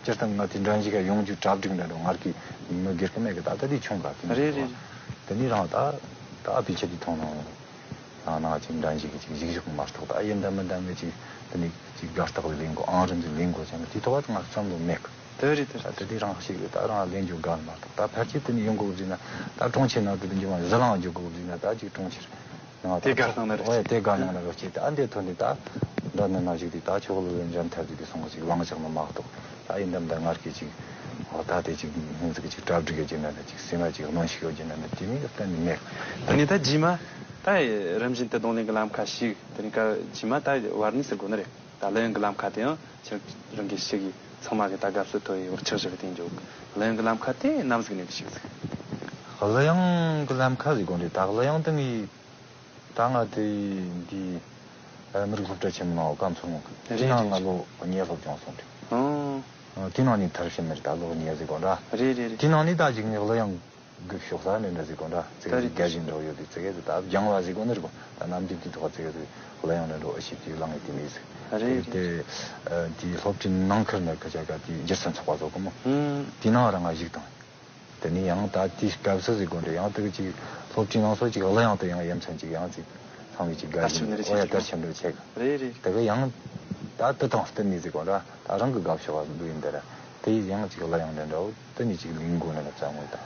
སྤྱིར་བཏང་ང་དེ་འགྲན་ཞུགས་ག་ཡོང་རྒྱུ་གྲ་སྒྲིག་འདྲ་འགྲོ་ངར་གི་མི་སྒེར་གི་མེད་གི་ད་ལྟ་དེ་ཆུང་ག་དེ་མི་རེད་ཟེར་རེད། བ། དེ་ནི་རང་ད་ད་ཨ་ཕའི་ཆེད་དུ་མཐོང་ནང་ནང་ནང་ཅིག་འགྲན་ཞུགས་གི་ཅིག་ཞིག་ཞུགས་མ་གཏོགས་ད་ཡིན་ད་མིན་ད་ངི་ཅིག་དེ་ནི་ཅིག་དགའ་རྟགས་ལ་ལེན་དགོས་ཨང་རིམ་ཟིག་ལེན་དགོས་ཅང་དེ་ཐོག་བ་ང་བསམ་བློ་མེད་གི། དེ་རེད་དེ་རེད། ད་དེ་དེ་རང་ཞིག་རེད། ད་རང་ལེན་རྒྱུ་དགའ་མ་གཏོགས་ད་ཕལ་ཆེར་དེ་ནི་ཡོང་དགོས་བཟླས་ན་ད་གྲོང་ཁྱེར་ནང་དུ་འདི་འགྱུར་བ་ཟི་ལང་འགྱུར་དགོས་བཟླས་ན་ད་ཅིག་གྲོང་ཁྱེར་ནང་དེ་དགའ་སྣང་ན་རེ་ཨོ་ཡ་དེ་དགའ་སྣང་ན་རེ་སྐྱེས་ད་འདི་ཐོན་དེ་ད་འདྲ་ནི་ན་ཞིག་དེ་ད་ཆོག་ལོ་ལེན་འཇམ་ཐབས་དེ་དེ་སོང་གི་ཅིག་ལང་ཆགས་ན་མ་གཏོགས་ད་ཡིན་དམ་ད་ངར་གི་ཅིག་ཨོ་ད་དེ་ཅིག་སྙིང་ཚིག་ཅིག་གྲ་སྒྲིག་ཡོད་ཀྱི་ན་ད་ཅིག་སེམས་ལ་ཅིག་གནོན་ཤུགས་ཡོད་ཀྱི་ན་ད་དེ་མིན་གཏན་ནས་མེད། དེ་ནས་ད་རྗེས་མ་ད་རིམ་བཞིན་དུ་རྡུང་ལེན་གི་ལམ་ཁ་ཞིག་དེ་ནས་ཀ་རྗེས་མ་ད་བར་ནས་ཟེར་དགོས་ནི་རེད། ད་གླུ་དབྱངས་ཀྱི་ལམ་ཁ་དེ་ཡང་ཁྱེད་རང་གི་ཞིག་གིས་ཚང་མ་གི་ད་དགའ་བསུ་ཐོབ་ཡོད་ཆགས་བཞག་དེ་འཇོག་གླུ་དབྱངས་ཀྱི་ལམ་ཁ་དེ་ནམ་ཟིག་ནས་ཞིག་ཟིག་གླུ་དབྱངས་ཀྱི་ལམ་ཁ་ཟིག་དགོངས་རེད། ད་གླུ་དབྱངས་དེ་ངས་ད་ང་དེ་འདི་མི་རིགས་སློབ་གྲྭ་ཆེན་མོ་ནང་སྐབས་འཚོལ་མྱོང་གི། རེད་དེ་ནང་རེད་ང་རེད། ལོ་གཉིས་སློབ་སྦྱོང་སོང་རེད། ཨང་། དེ་ནང་ནས་མཐར་ཕྱིན་ནི་རེད། ད་ལོ་གཉིས་ཟིག་དགོངས་ར། རེད་རེད་རེད། དེ་ནང་ནས་ད་ཅིག་ངས་གླུ་དབྱངས་གི་ཕྱོགས་ས་ནས་འདྲ་ཟིག་གོ་འདྲ་ཙི་གེ་ཟིག་རྒྱ་ཞིག་འགྲོ་ཡོད་དུས་ཙི་གེ་ཟིག་ད་སྦྱང་བ་ཟིག་གོ་ནི་རེད་གོ། ད་ནམ་རྒྱུན་དུས་ཐོག་ཙི་གེ་ཟིག་གླུ་དབྱངས་འདྲ་འགྲོ་ཨེ་ཤེས་དུས་ལངས་ཡོད་དུས་མེད་ཟིག་རེད་རེད། དེ་དེ་སློབ་གྲྭའི་ནང་ཁུལ་ནས་ཁ་ཆ་ག་དེ་སྒྱུ་རྩལ་ཚོགས་པ་ཚོ་གོ་མོ། ཧུམ། དེ་ནང་རང་ང་ཞུགས་དང་། དེ་ནས་ཡང་ད་དེའི་སྐབས་སུ་ཟིག་གོ་འདྲ་ཡང་དེ་གི་ཅིག་སློབ་གྲྭའི་ནང་སོ་ཅིག་གླུ་དབྱངས་དུ་ཡང་ཡ་མཚན་ཅིག་ཡང་ཅིག་ཚང་གི་ཅིག་དགའ་ཞིང་ཨོ་ཡ་དར་ཆེན་པོ་ཆེ་གི། རེད་རེད། དེ་གི་ཡང་ད་དེ་དང་བསྟུན་ནས་ཟིག་གོ་འདྲ། ད་རང་གི་དགའ་ཕྱོགས་ལ་འདུག་ཡིན་དེ་ར། དེ་ཡིས་ཡང་ཅིག་གླུ་དབྱངས་འདྲ་འདྲ་བོ་དེ་ནས་ཅིག་ལེན་དགོས་ནི་ལ་བཙལ་ངོ་ད།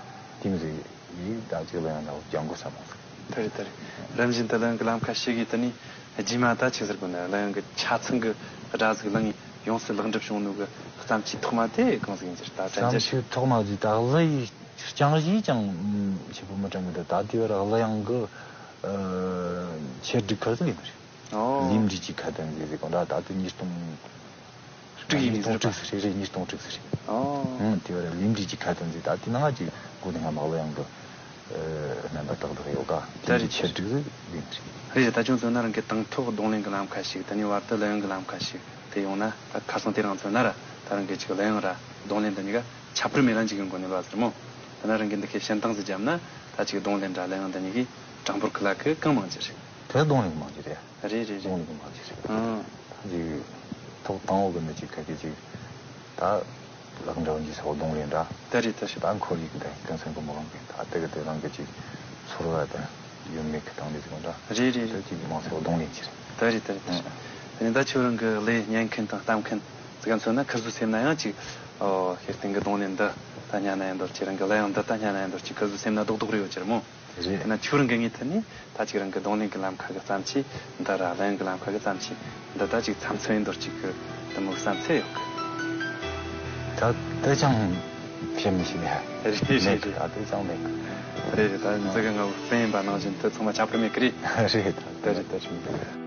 དེ་མི་ཟིག་ཡིས་ད་ཅིག་གླུ་དབྱངས་འདྲ་བོ་སྦྱང་དགོས་བསམ་མོ་ཟིག་དེ་རེད་དེ་རེད། རིམ་བཞིན་དུ་གླུ་དབྱངས་ཀྱི་ལམ་ཁ་ཞིག་གིས་དེ་ནས་རྗེས་མ་ད་ཆི་ཟེར་དགོས་ན་གླུ་དབྱངས་ཀྱི་ཆ་ཚང་གི་སྒྲ་ཟིག་བླངས་ཡོངས་སུ་ལེགས་འགྲུབ་བྱུང་ནོ་གི་བརྩམས་ཆོས་ཐོག་མ་དེ་གང་ཟིག་ཡིན་ཟེར་ད་དྲན་རྒྱུ། བརྩམས་ཆོས་ཐོག་མ་ཟིག་ད་གླུ་ཡི་རྐྱང་གཞས་ཀྱང་ཆེ་པོ་མི་དྲན་གི་འདུག་ད་དེ་བར་གླུ་དབྱངས་ཀྱི་ཆེད་སྒྲིག་ཁུལ་དུ་ལེན་པ་རེད། ལས་འབྲས་ཀྱི་ཁ་དན་ཟེར་ཟེར་གོ་འདྲ། ད་དེ་ཉིས་སྟོང་དྲུག་ཡིན་ཟེར་པ། ཉིས་སྟོང་དྲུག་ཟེར་རེད། ཉིས་སྟོང་དྲུག་ཟེར་རེད། ཨོ། ཨང་། དེ་བར་ལས་འབྲས་ཀྱི་ཁ་དན་ཟེར་ད་དེ་ནང་ཅིག་གོ་དེ་སྔ་མ་གླུ་དབྱངས་ཀྱི་རྣམ་པ་ཏག་ཏག་ཡོད་ཀ་ད་རེད། ཆེད་སྒྲིག་ཟེར་ལེན་རེད། རེད་རེད། ད་ཅུང་ཙམ་ན་རང་གི་དང་ཐོག་རྡུང་ལེན་གྱི་ལམ་ཁ་ཞིག་དེ་ནས་བར་དུ་གླུ་དབྱངས་ཀྱི་ལམ་ཁ་ཞིག་དེ་ཡོང་ན་ད་ཁ་སང་དེ་རང་ཚོ་ན་ར། ད་རང་གི་ཅིག་གླུ་དབྱངས་ར་རྡུང་ལེན་འདི་གཉིས་ཀ་ཁྱད་པར་མེད་ལ་འཇིག་གི་མགོ་ནས་ལ་ཟེར་མོ། ད་ན་རང་གི་འདི་ཁའི་བཤད་སྟངས་སུ་བརྒྱབ་ན་ད་ཅིག་རྡུང་ལེན་ར་གླུ་དབྱངས་འདི་གཉིས་ཀའི་གྲངས་འབོར་གི་ལ་གི་གང་མང་ཅི་རེད། དེ་རྡུང་ལེན་མང་ཅི་རེད། རེད་རེད་རེད། རྡུང་ལེན་མང་ཅི་རེད། ཨང་། ད་ཅིག་ཐོག་དང་པོ་གི་ནི་ཅིག་ག་གི་ཅིག་ད་ལག་འདྲ་བ་འཇིག་ས་བ་རྡུང་ལེན་ར། ད་རེད་ད་རེད། ད་ཁོར་ཡུག་དང་ཀུན་སེམས་གི་མོ་རང་གི་ད་དེ་གི་དེ་རང་གི་ཅིག་ཚོར་བ་དང་ཡོད་མེད་གི་སྟངས་འདི་ཅིག་འདྲ། རེད་རེད་རེད། དེ་ཅིག་མང་ས་བ་རྡུང་ལེན་ཅི་རེད། ད་རེད་ད་རེད་ད་རེད། དེ་ནས་ད་ཁྱོད་རང་གི་གླུ་ཉན་མཁན་དང་ལྟ་མཁན་ཙི་ག་མཚོན་ན་ཁིར་ཚོ་སེམས་ན་ཡང་ཅིག་ཨོ་ཤེར་སྟེང་གི་རྡུང་ལེན་འདི་ད་ཉན་ན་ཡང་འདོར་ཅི། རང་གི་གླུ་དབྱངས་འདི་ད་ཉན་ན་ཡང་འདོར་ཅི། ཁིར་ཚོ་སེམས་ན་རྡོག་རྡོག་རེ་ཡོད་ཅི་རེད་མོ། རེད། དེ་ན་ཁྱོད་རང་གི་ངོས་ཐད་ནས་ད་ཅིག་རང་གི་རྡུང་ལེན་གི་ལམ་ཁ་གི་བརྩམས་ཆོས་འདི་ར་གླུ་དབྱངས་གི་ལམ་ཁ་གི་བརྩམས་ཆོས་འདི་ད་ཅིག་ཚ་མཚོན་འདོར་ཅིག་གི་དེ་མོ་བསམ་ཚུལ་ཡོད་གི། ད་དེ་ཅང་ཕྱིན་མི་ཤེས་ཡ། རེད་རེད་མེད་རེད། གི། ཨ་དེ་ཅང་མེད་གི། རེད་རེད། ད་འཛི་གི་ང་བོ་ཕན་ཡིན་པ་ནང་བཞིན་དེ་ཚང་མ་ཁྱབ་གི་མེད་གི་རེད། རེད། ད་རེད་ད་རེད།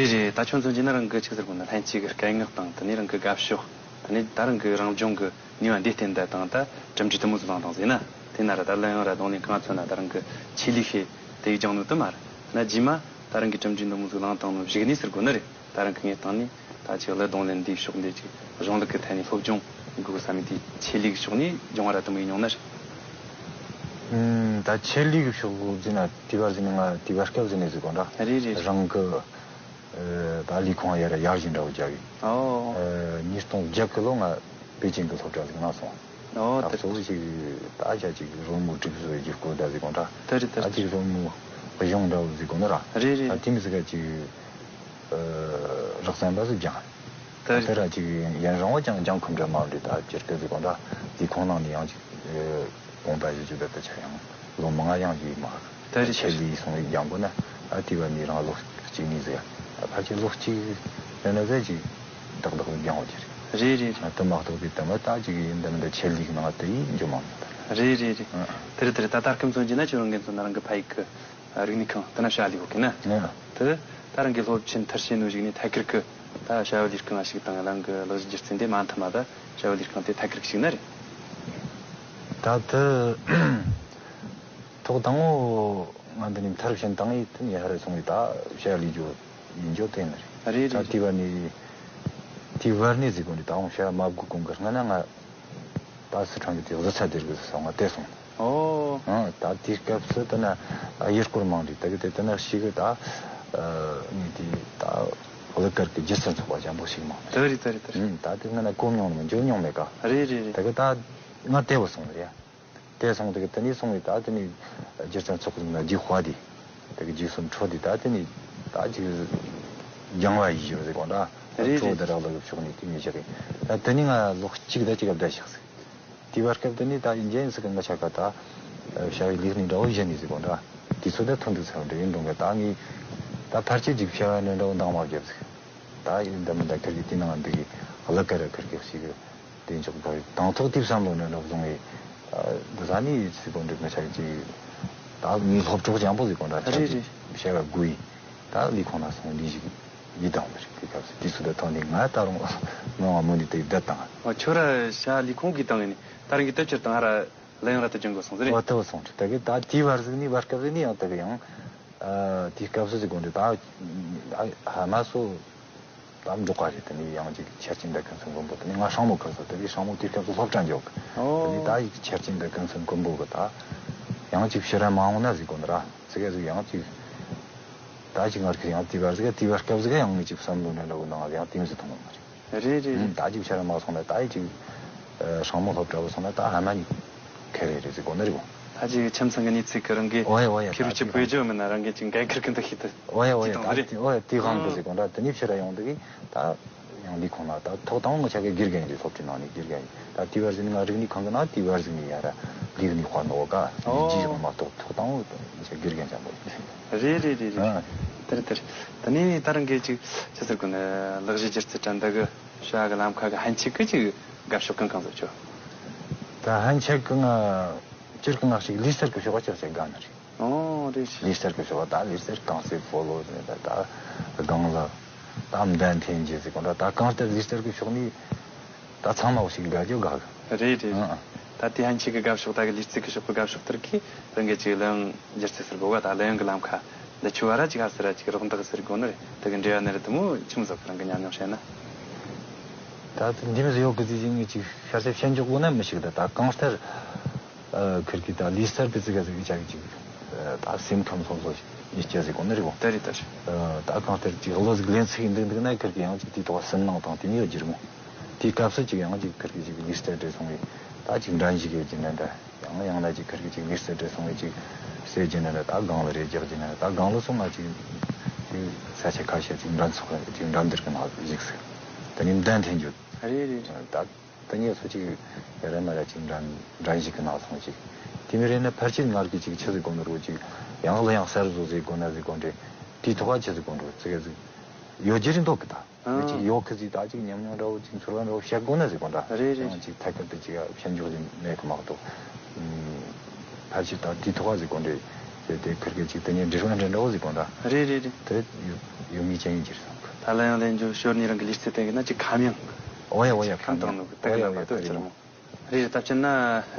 རེད་རེད། ད་ཁྱོད་ཚོ་ཡིན་ན་རང་གི་ཆི་ཟེར་དགོས་ན། ལྷན་སྐྱེས་ཀྱི་སྐད་ངག་དང་། དེ་ནས་རང་གི་དགའ་ཕྱོགས། དེ་ནས་ད་རང་གི་རང་སྦྱོང་གི་ནུས་པ་འདི་བསྟེན་ད་དང་། ད་གྲུབ་འབྲས་དེ་མོ་ཟིག་བླངས་བཏང་ཟིག་ན། དེ་ན་ར་ད་གླུ་དབྱངས་ར་རྡུང་ལེན་གང་མཚོན་ན། ད་རང་གི་ཆེད་ལས་ཤེས་དེ་སྦྱངས་ནོ་དེ་མ་རེད་ན། རྗེས་མ་ད་རང་གི་གྲུབ་འབྲས་འདི་མོ་ཟིག་བླངས་བཏང་ནོ་གཞུག་ནས་ཟེར་དགོས་ནི་རེད། ད་རང་གི་ངའི་སྟེང་ནས་ད་ཅིག་གླུ་རྡུང་ལེན་འདིའི་ཕྱོགས་འདི་ཅིག་གཞུང་ལུགས་ཀྱི་ཐད་ནས་སློབ་སྦྱོང་དགོས་བསམ་མི་དེ་ཆེད་ལས་ཀྱི་ཕྱོགས་ནས་སྦྱོང་བ་ར་དེ་མོ་ཡིན་མྱོང་ནི་རེད། ཨུམ། ད་ཆེད་ལས་ཀྱི་ཕྱོགས་ཟེར་ན། དེ་བར་ཟེར་ན་ང་དེ་བར་སྐབས་ཟེར་ནས་ཟེར་དགོས་འདྲ། རེད་རེད། རང་གི་ཨ་ད་ལས་ཁུངས་ཡར་ཡར་བཞིན་འདྲ་བོ་རྒྱག་གི། ཨོ། ཨ་ཉིས་སྟོང་བརྒྱད་གི་ལོ་ང་པེ་ཅིང་གི་སློབ་གྲྭ་ཟིག་ནང་སོང་། ཨོ། ད་དེ་གཙོ་བོ་ཅིག་ད་བྱ་ཅིག་རོལ་མོ་སྒྲིག་བཟོ་ཡི་སྐོར་ད་ཟིག་གོ་འདྲ། དེ་རེད་དེ་ད་རེད། ཅིག་རོལ་མོ་གཞུང་འདྲ་བོ་ཟིག་གོ་ན་ར། རེད་རེད། ད་དེ་མི་ཟིག་ག་ཅིག་ཨ་རགས་ཙམ་པ་ཟིག་སྦྱངས། དེ་རེད། དེ་ར་ཅིག་ཡུན་རིང་བ་ཅང་སྦྱང་ཁོམ་འདྲ་མ་རེད། ད་སྤྱིར་སྐད་ཟིག་གོ་འདྲ། ལས་ཁུངས་ནང་ནས་ཡང་ཅིག་ཨ་དགོངས་པ་བཞེས་རྒྱུ་ད་ལྟ་ཆ་ཡང་ལོ་མང་ཡང་ཡིན་མ། ད་རེད། ཆེད་ལས་སོང་ཡིག་སྦྱང་དགོས་ན། ཨ་དེ་བ་ནི་རང་ལོ་གཅིག་གཉིས་ཟིག་ཨ་ཕལ་ཆེར་ལོ་གཅིག་རེ་ན་ཟེར་ཅིག་ཏག་ཏག་སྦྱང་བ་ཅི་རེད། རེད་རེད་རེད། ཨ་དེ་མ་གཏོགས་པའི་དེ་མ་ད་ཅིག་ཡིན་ད་མི་ད་ཆེད་ལས་ནང་དེ་ཡིན་འཇོག་མ་མྱོང་ད། རེད་རེད་རེད། ཨ་ཨ། དེ་རེད་དེ་རེད། ད་ལྟ་སྐམ་ཚོན་གྱི་ན་ཁྱོད་རང་གི་ཚོ་ན་རང་གི་ཕ་ཡུལ་གི་རིག་གནས་ཁང་དེ་ན་བྱ་ལས་གོ་གི་ན། ཨ་དེ་ད་རང་གི་སློབ་ཆེན་མཐར་ཕྱིན་ནོ་ཞིག་ནས་ཐད་ཀར་གི་ད་བྱ་བ་ལས་ཁང་ཞིག་དང་། རང་གི་ལག་བཞི་སྒྱུ་རྩལ་འདི་མ་མཐུན་མ་ད་བྱ་བ་ལས་ཁང་དེ་ཐད་ཀར་ཞིག་ན་རེད། ད་དེ་ཐོག་དང་པོ་ང་འདི་ནས་མཐར་ཕྱིན་བཏང་ཡིན་དུས་ནས་ཧ་རེ་སོང་བས། ད་བྱ་ལས་རྒྱུ་ཡིན་རྒྱུ་དེ་ནི་རེད། རེད་ད་རེད་དེ་རེད། བར་ནས་དེ་བར་ནས་ཟིག་གོ་འདི་ད་འོང་བྱ་མ་དགོས་གོང་གི་སྔ་ན་ང་ད་སི་ཁྲོན་གྱི་དེ་བཟོ་ཚ་དེར་གི་སོང་ང་དེ་སོང་། ཨོ། ཨ་ད་དེའི་སྐབས་སུ་དེ་ན་ཡུལ་སྐོར་མང་རེད། དེ་གི་དེ་དེ་ན་ཞིག་གི་ད་ངས་དེ་ད་གླུ་གར་གི་སྒྱུ་རྩལ་ཚོགས་པ་འཇམ་པོ་ཞིག་མང་རེད། དེ་རེད་དེ་རེད་དེ་རེད། ཨུམ། ད་དེ་སྔ་ན་གོ་མྱོང་མི་འཇོག་མྱོང་མེད་ཀ། རེད་རེད་རེད། དེ་གི་ད་ང་དེ་བོ་སོང་རེད་ཡ། དེ་སོང་དེ་གི་དེ་ནས་སོང་བས། ད་དེ་ནས་སྒྱུ་རྩལ་ཚོགས་པ་ན་རྒྱུག་དཔའ་དེ་དེ་གི་རྒྱུགས་སུ་འཕྲོ་དེ་ད་དེ་ནས་ད་ཅིག་སྦྱང་བ་ཡིས་ཡོད་ཟེར་གོ་འདྲ། རེད་འཕྲོ་རེད། དེ་རག་ལ་གི་ཕྱོགས་ནས་དེ་མི་བཞག་གི། ད་དེ་ནས་ང་ལོ་གཅིག་ད་ཅིག་བསྡད་བཞག་ཟིག། དེ་བར་སྐབས་དེ་ནས་ད་ཡིན་གྱི་ཡིན་ཟིག་གི་ང་ཆ་ག་ད་བྱ་བའི་ལས་གནས་འདྲ་བོ་གཞན་ནས་ཟིག་གོ་འདྲ། དུས་ཚོད་ད་ཐོན་འདུག་ཚར་བ་འདྲ་ཡིན་འགྲོ་གི། ད་ངས་ད་ཕལ་ཆེར་ཅིག་བྱ་བ་འདྲ་འདྲ་བོ་འདང་མ་བརྒྱབ་ཟིག། ད་ཡིན་ད་མི་ད་ཁིར་གི་དེ་ནང་འདུག་གི་གླུ་གར་ཁིར་གི་ཞིག་གི་དེ་འཇོག་དགོས། དང་ཐོག་དེ་བསམ་བློ་ནས་འགྲོ་བཟུང་བའི་འདི་ས་ནས་ཟིག་གོ་འདྲ་ང་ཆ་གི་ཅིག་ད་ངའི་སློབ་གྲོགས་འཇམ་པོ་ཟིག་གོ་འདྲ་ཆ་རེད་གི་རེད། བྱ་བ་དགོས་ཡིན། ད་ལས་ཁུངས་ན་སོང་ལས་ཞིག་ཡིད་དང་མི་རིགས་དེ་སྐབས་སུ་དུས་ཚོད་ད་ཐོན་ནས་ང་ད་རུང་ངང་བ་མོ་འདི་དེ་བསྡད་དང་། ཨ་ཁྱོད་ར་བྱ་ལས་ཁུངས་ཀྱི་སྟེང་ནས་ད་རང་གི་སྟབས་ཆེར་དང་ཧ་ར་གླུ་དབྱངས་ར་དུ་སྦྱང་དགོས་སོང་ཟེར་རེད། ཨོ་དེ་བ་སོང་དེ་གི་ད་དེའི་བར་ཟིག་ནས་བར་སྐབས་ཟིག་ནས་ཡང་དེ་གི་ཡང་ཨ་དེའི་སྐབས་སུ་ཟིག་གོ་འདྲ་ད་ཧ་མ་སོ་ད་འབྲོག་པ་རེད། དེ་ནས་ཡང་ཅིག་ཆར་ཅན་ད་ཀུན་གསུམ་མགོན་པོ། དེ་ནས་ང་སྲང་མོ་ཁུར་སོ་དེ་གི་སྲང་མོ་དེའི་སྐབས་སུ་སློབ་གྲྭ་འཇོག་དེ་ནས་ད་ཡིག་ཆར་ཅན་ད་ཀུན་གསུམ་མགོན་པོ་གི་ད་ཡང་ཅིག་ཕྱིར་ར་མ་འོང་ན་ཟིག་གོ་འདྲ་ར། ཙི་གེ་ཟིག་ཡང་ཅིག་ད་ཅིག་ངར་གི་ཡང་དེ་བར་ཟིག་དེ་བར་སྐབས་ཟིག་ཡང་ངས་ཅིག་བསམ་བློ་ནས་ལོག་ནང་ཡང་དེ་མི་ཟིག་མཐོང་བ་མ་རེད། རེད་རེད་རེད། ད་ཅིག་ཕྱིར་མ་སོང་ན་ད་ཡི་ཅིག་སྲང་མོ་སློབ་གྲྭ་བུ་སོང་ན་ད་ཧ་མ་ཉིད་ཁེ་རེ་རེད་ཟིག་གོ་ནི་རེད་གོ། ད་ཅིག་ཁྱིམ་ཚང་གི་ནི་ཚིག་གི་རང་གི་ཨོ་ཡ་ཨོ་ཡ་ཁེ་རུ་ད་ཅི་ཅིག་པོ་ཡ་ཇོ་མིན་ན་རང་གི་ཅིག་འགན་ཁུར་གི་འདུ་ཤེས་དུ་ཨོ་ཡ་ཨོ་ཡ་ཅི་དང་ད་རེད། ཅིག་ཨོ་ཡ་དེ་གང་གི་ཨང་ཟིག་གོ་འདྲ། དེ་ནི་ཕྱིར་ཡོང་དུ་གི་ད་ཡང་ལས་ཁུངས་ན་ད་ཐོག་དང་ང་ཆ་གི་དགེ་རྒན་གྱི་སློབ་གྲྭའི་ནང་ནས་དགེ་རྒན་ཡིན། ད་དེ་བར་ཟིག་ནས་ང་རིག་གནས་ཁང་གི་ནང་དེ་བར་ཟིག་ནས་ཡ་ར་ལས་གནས་དཔའ་ནོ་ག་ཨོ་ལས་ཀྱི་ཡོང་མ་གཏོགས་ཐོག་དང་ང་ཆ་དགེ་རྒན་ཅང་མོ་ཡིན། རེད་རེད་རེད་རེད། ཨ་དེར་དེར། ད་ནི་ད་རང་གི་ཅིག་ཅི་ཟེར་དགོས་ན་ལག་བཞི་སྒྱུ་རྩལ་གྲ་འདི་གི་བྱ་གི་ལམ་ཁ་གི་ཧན་ཆད་གི་ཅིག་དགའ་ཕྱོགས་གང་གང་ཟེར་ཆོག། ད་ཧན་ཆད་གི་ང་སྤྱིར་གི་ང་ཞིག་ལུས་རྩལ་གི་ཕྱོགས་ཅིག་ཅིག་དགའ་ནི་རེད། ཨོ་རེད། ལུས་རྩལ་གི་ཕྱོགས་ད་ལུས་རྩལ་རྐང་རྩེད་སྤོ་ལོ་ཟེར་ད་ད་སྒང་ལ་ད་མདའ་འཐེན་རྒྱུ་ཟེར་གོ་འདྲ། ད་གང་ལྟར་ལུས་རྩལ་གི་ཕྱོགས་ནི་ད་ཚང་མ་འོ་ཞིག་དགའ་རྒྱུ་དགའ་གི། རེད་རེད། ཨང་ཨང་། ད་དེ་ཧན་ཆད་གི་དགའ་ཕྱོགས་ད་གི་ལུས་རྩལ་གི་ཕྱོགས་གི་དགའ་ཕྱོགས་དེར་གི་རང་གི་ཅིག་གླུ་དབྱངས་སྒྱུ་རྩལ་ཟེར་གོ་ག་ད་གླུ་དབྱངས་གི་ལམ་ཁ་འདི་ཆུ་བ་ར་ཅིག་ཧ་སི་ར་ཅིག་རོགས་འདེགས་ཟེར་གོ་ནི་རེད། དེ་གི་འབྲེལ་བ་ནི་རེད་དེ་མོ་ཆི་མོ་ཟིག་རང་གི་ཉམས་མྱོང་བཤད་ན། ད་དེ་འདི་མོ་ཟིག་ཡོད་གི་ཟིག་ཅིག་ངས་ཅིག་ཤར་ཤར་བཤད་འཇོག་དགོས་ན་མི་ཞིག་ད་ད་གང་ལྟར། ཨ་ཁིར་གི་ད་ལུས་རྩལ་དེ་ཙི་ག་ཟིག་གི་ཅག་གི་ཅིག་ཨ་ད་སེམས་ཁམས་སོ་སོ་ཡིད་སྐྱེ་ཟིག་གོ་ནི་རེད་གོ། ད་རེད་ད་རེད། ཨ་ད་གང་ལྟར་ཅིག་བློ་ཟིག་ལེན་ཚིག་འདུག་འདུག་ན་ཁིར་གི་ཡང་ཅིག་དེའི་ཐོག་སུན་སྣང་དང་དེ་ནི་ཡོད་རྒྱུ་རེད་མོ། དེའི་སྐབས་སུ་ཅིག་ཡང་ཅིག་ཁིར་གི་ཅིག་ལུས་རྩལ་འདྲེས་སོང་བས་ད་ཅིག་འགྲན་ཞིག་ཡོད་རྒྱུ་ན་འདྲ། ཡང་ཡང་ན་ཅིག་ཁིར་གི་ཅིག་ལུས་རྩལ་འདྲེས་སོང་བས་ཅིག་ཟེར་རྒྱུ་ན་འདྲ། ད་སྒང་ལ་རེ་རྒྱག་རྒྱུ་ན་འདྲ། ད་སྒང་ལ་སོང་ང་ཅིག་ཅིག་ས་ཆ་ཁ་ཤས་ཅིག་འགྲན་ཚོགས་ཅིག་འགྲན་བསྡུར་གི་ནང་ཞུགས་ཟིག། དེ་ནས་མདའ་འཐེན་རྒྱུ། རེད་རེད། ད་ད་ངས་སོ་ཅིག་རེ་མ་ར་ཅིག་འགྲན་འགྲན་ཞིག་གི་ནང་སོང་ཅིག། དེ་མི་རེད་ན་ཕལ་ཆེར་ངར་གི་ཅིག་ཆི་ཟིག་གོ་ནོ་རོ་ཅིག་ཡང་ལ་ཡང་གསར་བཟོ་ཟིག་གོ་ན་ཟིག་གོ་འདྲེ། དེའི་ཐོག་ཆི་ཟིག་གོ་འགྲོ་ཙི་ག་ཟིག་ཡོད་རྒྱུ་རེད་འདུག་གི་ད། ཨ་ཅིག་ཡོད་གི་ཟིག་ད་ཅིག་ཉམས་མྱོང་འདྲ་བོ་ཅིག་ཚོར་བ་འདྲ་བོ་བཤད་དགོས་ན་ཟིག་གོ་འདྲ། རེད་རེད། ཡང་ཅིག་ཐད་ཀར་དུ་ཅིག་བཤད་འཇོག་ཟིག་མེད་གི་མ་གཏོགས། ཕལ་ཆེར་ད་དེའི་ཐོག་ཟིག་གོ་འདྲེ། དེ་དེ་ཁིར་གི་ཅིག་དེ་ཉིད་འབྲེལ་བ་འདྲ་འདྲ་བོ་ཟིག་གོ་འདྲ། རེད་རེད་རེད། དེ་ཡོད་ཡོད་ངེས་ཅན་ཡིན་གྱི་རེད། ད་ལན་ཡང་ལན་འཇོག་ཞོར་ནས་རང་གི་ལུས་རྩལ་སྟེང་གི་ན་ཅིག་ཁམས་དབྱངས། འོ་ཡ་འོ་ཡ། ཁམས་དང་ནོ་གི་དེ་གི་རྣམ་པ་དོ་ཅི་ར་མོ། རེད་རེད། ད་བྱས་ན་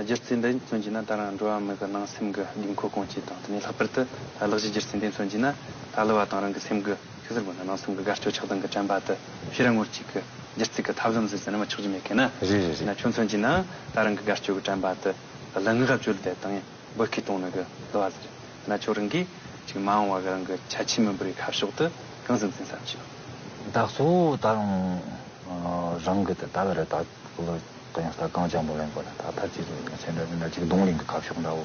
སྒྱུ་རྩལ་འདི་མཚོན་གྱི་ན་ད་རང་འགྲོ་བ་མི་གི་ནང་སེམས་གི་དགོས་མཁོ་སྐོང་ཆེད་དང་དེ་ནས་ལྷག་པར་དུ་ད་གླུ་གཞས་སྒྱུ་རྩལ་འདི་མཚོན་གྱི་ན་ད་གླུ་བ་དང་རང་གི་སེམས་གི་ཤི་ཟེར་དགོས་ན་ནང་སེམས་གི་དགའ་སྐྱོ་ཆགས་སྡང་གི་དྲན་པ་དེ་ཕྱི་ར་ངོར་ཅིག་གི་སྒྱུ་རྩལ་གི་ཐབས་ལམ་ཟེར་ཟེར་ན་མི་ཆོག་རྒྱུ་མེད་མཁན་ན། རེད་རེད་རེད། ན་ཁྱོད་མཚོན་གྱི་ན་ད་རང་གི་དགའ་སྐྱོ་གི་དྲན་པ་དེ་གླུ་ངག་ག་བཅོལ་བསྡད་དང་ཡིན། འབོད་སྐུལ་གཏོང་ནི་གི་ལོ་བ་ཟེར། ན་ཁྱོད་རང་གིས་ཅིག་མ་འོངས་བ་གི་རང་གི་ཁྱད་ཆོས་མི་འབོར་བའི་ཁ་ཕྱོགས་དེ་གང་ཟིག་འཛིན་བསམ་གྱི། ད་གཙོ་བོ་ད་རང་རང་གི་དེ་ད་ག་རེ་ད་ལོ་གི་ཡང་ད་གང་ཅང་པོ་ལེན་དགོས་ན་ད་ཐར་གྱི་རེད། ང་ཚོ་འདྲ་འདྲ་ཅིག་གདོང་ལེན་གི་ཁ་ཕྱོགས་འདྲ་བོ་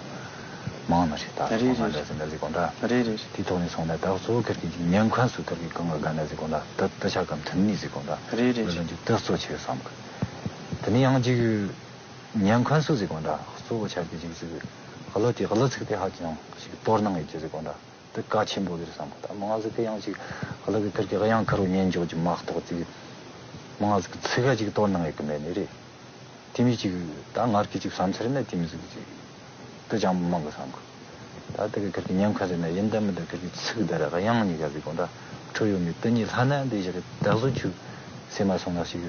མང་ནི་རེད། ད་རེད་ཁོང་རེད་འདྲ་ཟིག་འདྲ་ཟིག་གོ་འདྲ། རེད་རེད། དེའི་ཐོག་ནས་སོང་ན་ད་གཙོ་བོ་ཁེར་གི་ཅིག་ཉན་མཁན་སུ་ཁེར་གི་གང་ག་དགའ་ན་ཟིག་གོ་འདྲ། དེ་དེ་ཆ་ག་མཐུན་ནི་ཟིག་གོ་འདྲ། རེད་རེད། ལ་ལ་ཅིག་དེ་གཙོ་ཆེ་བསམ་གི། དེ་ནས་ཡང་ཅིག་ཉན་མཁན་སུ་ཟིག་གོ་འདྲ། གཙོ་བོ་ཆ་གི་ཅིག་ཟིག་གླུ་དེ་གླུ་ཚིག་དེ་ཧ་ཅང་ཞིག་དོ་སྣང་ཡོད་ཀྱི་ཟིག་གོ་འདྲ། དེ་གལ་ཆེན་པོ་རེད་བསམ་གི། ད་མང་ཟིག་གི་ཡང་ཅིག་གླུ་གི་ཁེར་གི་དབྱངས་ཁེར་རོ་ཉན་འཇོག་གི་མ་གཏོགས་ཅིག་མང་ཟིག་གི་ཚིག་ག་ཅིག་དོ་སྣང་ཡོད་གི་མེད་ནི་རེད། དེ་མི་ཅིག་ད་ངར་གི་ཅིག་བསམ་ཚུལ་ནི་དེ་མི་ཟིག་ཅིག་དེ་ཅང་མང་གི་བསམ་གི། ད་དེ་གི་ཁེར་གི་ཉན་མཁན་ཟེར་ན་ཡིན་ད་མིན་ད་ཁེར་གི་ཚིག་དེ་ར་དབྱངས་གཉིས་ཀ་ཟིག་གོ་འདྲ་འཕྲོད་ཡོད་མེད་དེ་གཉིས་ལྷན་ན་འདི་ཞིག་གི་ད་གཟོད་ཆུ་སེམས་མ་སོང་ན་ཞིག་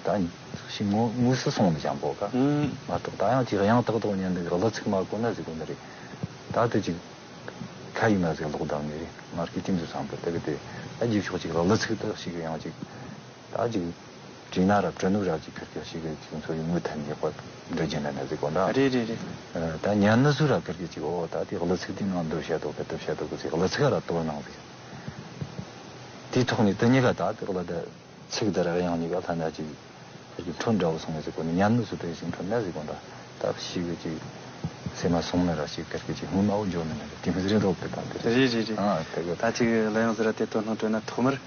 ད་ཞིག་ངོ་ངོས་སུ་སོང་ནི་ཅང་པོ་ག་ཨང་མ་གཏོགས། ད་ཡང་ཅིག་དབྱངས་ཏག་ཏག་ཉན་འདི་གི་གླུ་ཚིག་མ་གོ་ན་ཟིག་གོ་འདི་རེད། ད་དེ་ཅིག་ཁ་ཡིན་ན་ཟིག་ལོག་བསྡད་ནི་རེད། ངར་གི་དེ་མི་བསམ་པ་དེ་གི་དེ་ད་རྗེས་ཕྱོགས་ཅིག་གླུ་ཚིག་དེ་ཞིག་གི་ཡང་ཅིག་ད་ཅིག་བྲིས་ན་ར་བྲི་ནུ་ར་ཅིག་ཁེར་ཁེར་ཞིག་གི་ཅིག་འཚོ་ཡི་ངོས་ཐད་ནས་ཡག་པ་འབྲི་རྒྱུ་ན་ན་ཟིག་གོ་འདྲ། རེད་རེད་རེད། ཨ་ད་ཉན་ནི་སུ་ར་ཁེར་གི་ཅིག་འོ་ད་དེ་གླུ་ཚིག་དེ་ནང་འདུ་བཤད་དོ་གི་དེ་བཤད་དོ་གི་ཟིག་གླུ་ཚིག་ར་དོ་སྣང་ཟིག་དེའི་ཐོག་ནས་དེ་གཉིས་ཀ་ད་དེ་གླུ་དེ་ཚིག་དེ་ར་དབྱངས་གཉིས་ཀ་ལྷན་ན་ཅིག་ཁེར་གི་འཕྲོད་འདྲ་བོ་སོང་ནས་ཟིག་གོ་ནི་ཉན་ནི་སུ་དེ་ཞིག་འཕྲོད་ན་ཟིག་གོ་འདྲ། ད་ཞིག་གི་ཅིག་སེམས་མ་སོང་ན་ར་ཞིག་ཁེར་གི་ཅིག་སྔོན་མ་འོ་འཇོག་ནི་ན་དེ་མི་ཟིག་རེད་འདོག་གི་ད་དེ་རེད་རེད་རེད། ཨ་དེ་གི་ད་ཅིག་གླུ་དབྱངས་ཟེར་ར་དེ་དོ་སྣང་སྤྲོད་ན་ཐོག་མར།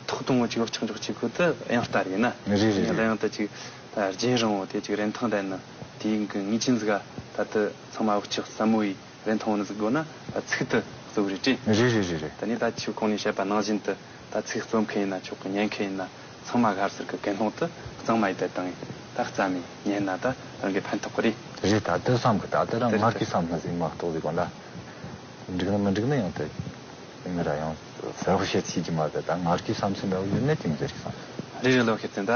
ཐོག་དང་པོ་ཅིག་བག་ཆགས་འཇོག་ཅིག་ཁོ་ད་དབྱངས་རྟ་རེད་ན། རེད་རེད་རེད། དབྱངས་རྟ་ཅིག་ད་རྒྱུན་རིང་བོ་དེ་ཅིག་རིན་ཐང་ལྡན་ནི་དེའི་གི་ངེས་ཅན་ཟིག་ག་ད་ད་ཚང་མ་བག་ཆགས་ཟབ་མོ་ཡི་རིན་ཐང་བོ་ནི་ཟིག་དགོས་ན་ད་ཚིག་ད་གཙོ་བོ་རེད་དྲི། རེད་རེད་རེད་རེད། ད་ནི་ད་ཆུ་ཁོང་ནས་བཤད་པ་ནང་བཞིན་དུ་ད་ཚིག་རྩོམ་མཁན་ཡིན་ན་ཆོག་གི། ཉན་མཁན་ཡིན་ན་ཚང་མ་སྒར་ཟུར་གི་ཀུན་སློང་དུ་གཙང་མ་ཡི་དད་དང་ཡིན། ད་རྩ་མེད་ཉན་ན་ད་རང་གི་ཕན་ཐོགས་གི་རེད། རེད། ད་ད་བསམ་གི་ད་ད་རང་ད་ངར་གི་བསམ་ན་ཟིག་མ་གཏོགས་ཟིག་གོ་ན། འགྲིག་ན་མི་འགྲིག་ན་ཡང་དེ་ངི་ར་ཡང་གསལ་པོ་བཤད་ཤེས་ཀྱི་མ་རེད། ད་ངར་གྱི་བསམ་ཚུལ་འདྲ་བོ་ཡོད་ན་དེ་མི་ཟེར་ཤིག་བསམ། རེད་རེད། ལོ་ཤེར་ཙེ་ད་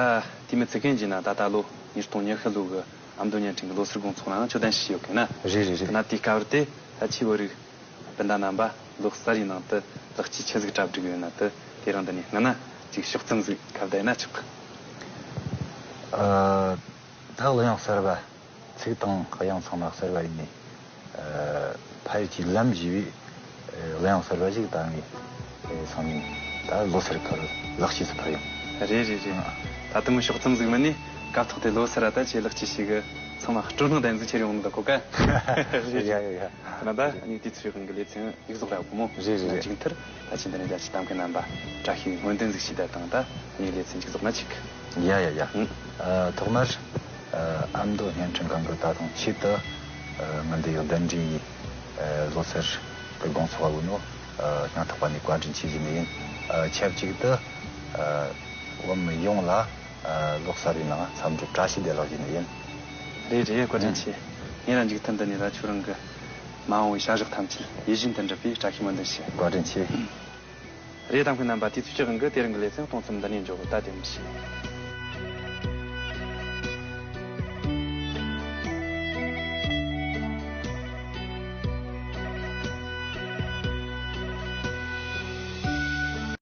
དེ་མི་ཚེ་གན་གྱི་ན་ད་ད་ལོ་ཉིས་སྟོང་ཉི་ཤུ་ལོ་གི་ཨ་མདོ་བརྙན་འཕྲིན་གྱི་ལོ་སར་དགོང་ཚོགས་ནང་ཆོད་དན་ཞིག་ཡོད་གི་ན། རེད་རེད་རེད། ད་ན་དེའི་སྐབས་དེ་ད་ཆེ་བོ་རིགས་སྤུན་ཟླ་རྣམ་པ་ལོ་གསར་ཡི་ནང་དུ་ལག་ཆས་ཆི་ཟིག་གྲ་སྒྲིག་ཡོད་ན་དུ་དེ་རིང་འདི་ནས་སྔ་ན་ཅིག་ཕྱོགས་ཙམ་ཟིག་ཁ་བརྡ་ཡིན་ན་ཆོག་གི། ཨ་ད་གླུ་དབྱངས་གསར་པ། ཚིག་དང་དབྱངས་ཚང་མ་གསར་བ་ཡིན་ནི། ཨ་ཕ་ཡུལ་གྱི་ལམ་ཞེས་པའི་ཨ་གླུ་དབྱངས་གསར་བ་ཞིག་ད་ངས་ཨ་སང་ཉིན་ད་ལོ་སར་ཁར་ལག་ཤེས་སུ་ཕར་ཡོང་། རེད་རེད་རེད། ཨ་ད་དུང་ཕྱོགས་ཙམ་ཟིག་མིན་ནི་སྐབས་ཐོག་དེ་ལོ་སར་ད་ཆེ་ལག་ཆས་ཤིག་གི་ཚང་མ་སྤྲོ་སྣང་ལྡན་ཟིག་ཁྱེར་ཡོང་ནི་ད་གོ་ག་ཡ་ཡ་ཡ། ད་ན་ད་ངས་དུས་ཚོད་ཡོད་མཁན་གྱི་ལེ་ཚན་ཡིག་ཟོག་ར་བུ་མོ་རེད་རེད་རེད། ཅིག་མཐར་ད་ཕྱིན་ད་ནས་རྒྱ་ཆེ་གཏམ་མཁན་རྣམ་པ་བཀྲ་ཤིས་སྨོན་འདུན་ཟིག་ཞུས་ད་དང་ད་ངས་ལེ་ཚན་ཡིག་ཟོག་ན་ཆིག་ཡ་ཡ་ཡ། ཨ་ཐོག་མར་ཨ་ཨ་མདོ་བརྙན་འཕྲིན་ཁང་གི་ད་དུང་ཆེད་དུ་ཨ་ང་འདི་ཡོད་གདན་འདྲེན་ཡིན། ཨ་ལོ་སར་གི་དགོང་ཚོགས་བ་བུ་ནོ་ཨ་སྙིང་ཐག་པ་ནས་བཀའ་དྲིན་ཆེ་ཞུ་ནི་ཡིན། ཨ་ཆབས་ཅིག་ཏུ་ཨ་བུ་མོ་ཡོངས་ལ་ཨ་ལོ་གསར་བའི་ནང་འཚམས་འདྲི་བཀྲ་ཤིས་བདེ་ལེགས་ཞུ་ནི་ཡིན། རེད་རེད། བཀའ་དྲིན་ཆེ། ངས་རང་འཇིག་རྟེན་འདི་ནས་ད་ཁྱོད་རང་གི་མ་འོངས་པའི་བྱ་གཞག་ཐམས་ཅད་ཡིད་བཞིན་དུ་འགྲུབ་པའི་བཀྲ་ཤིས་སྨོན་འདུན་ཞུ། བཀའ་དྲིན་ཆེ། རེད། གཏམ་མཁན་རྣམ་པ། དུས་ཚོད་ཀྱི་དབང་གིས་དེ་རིང་གི་ལེ་ཚན་གཏོང་མཚམས་འདི་ནས་འཇོག་གི། ད་དེ་མི་ཤེས།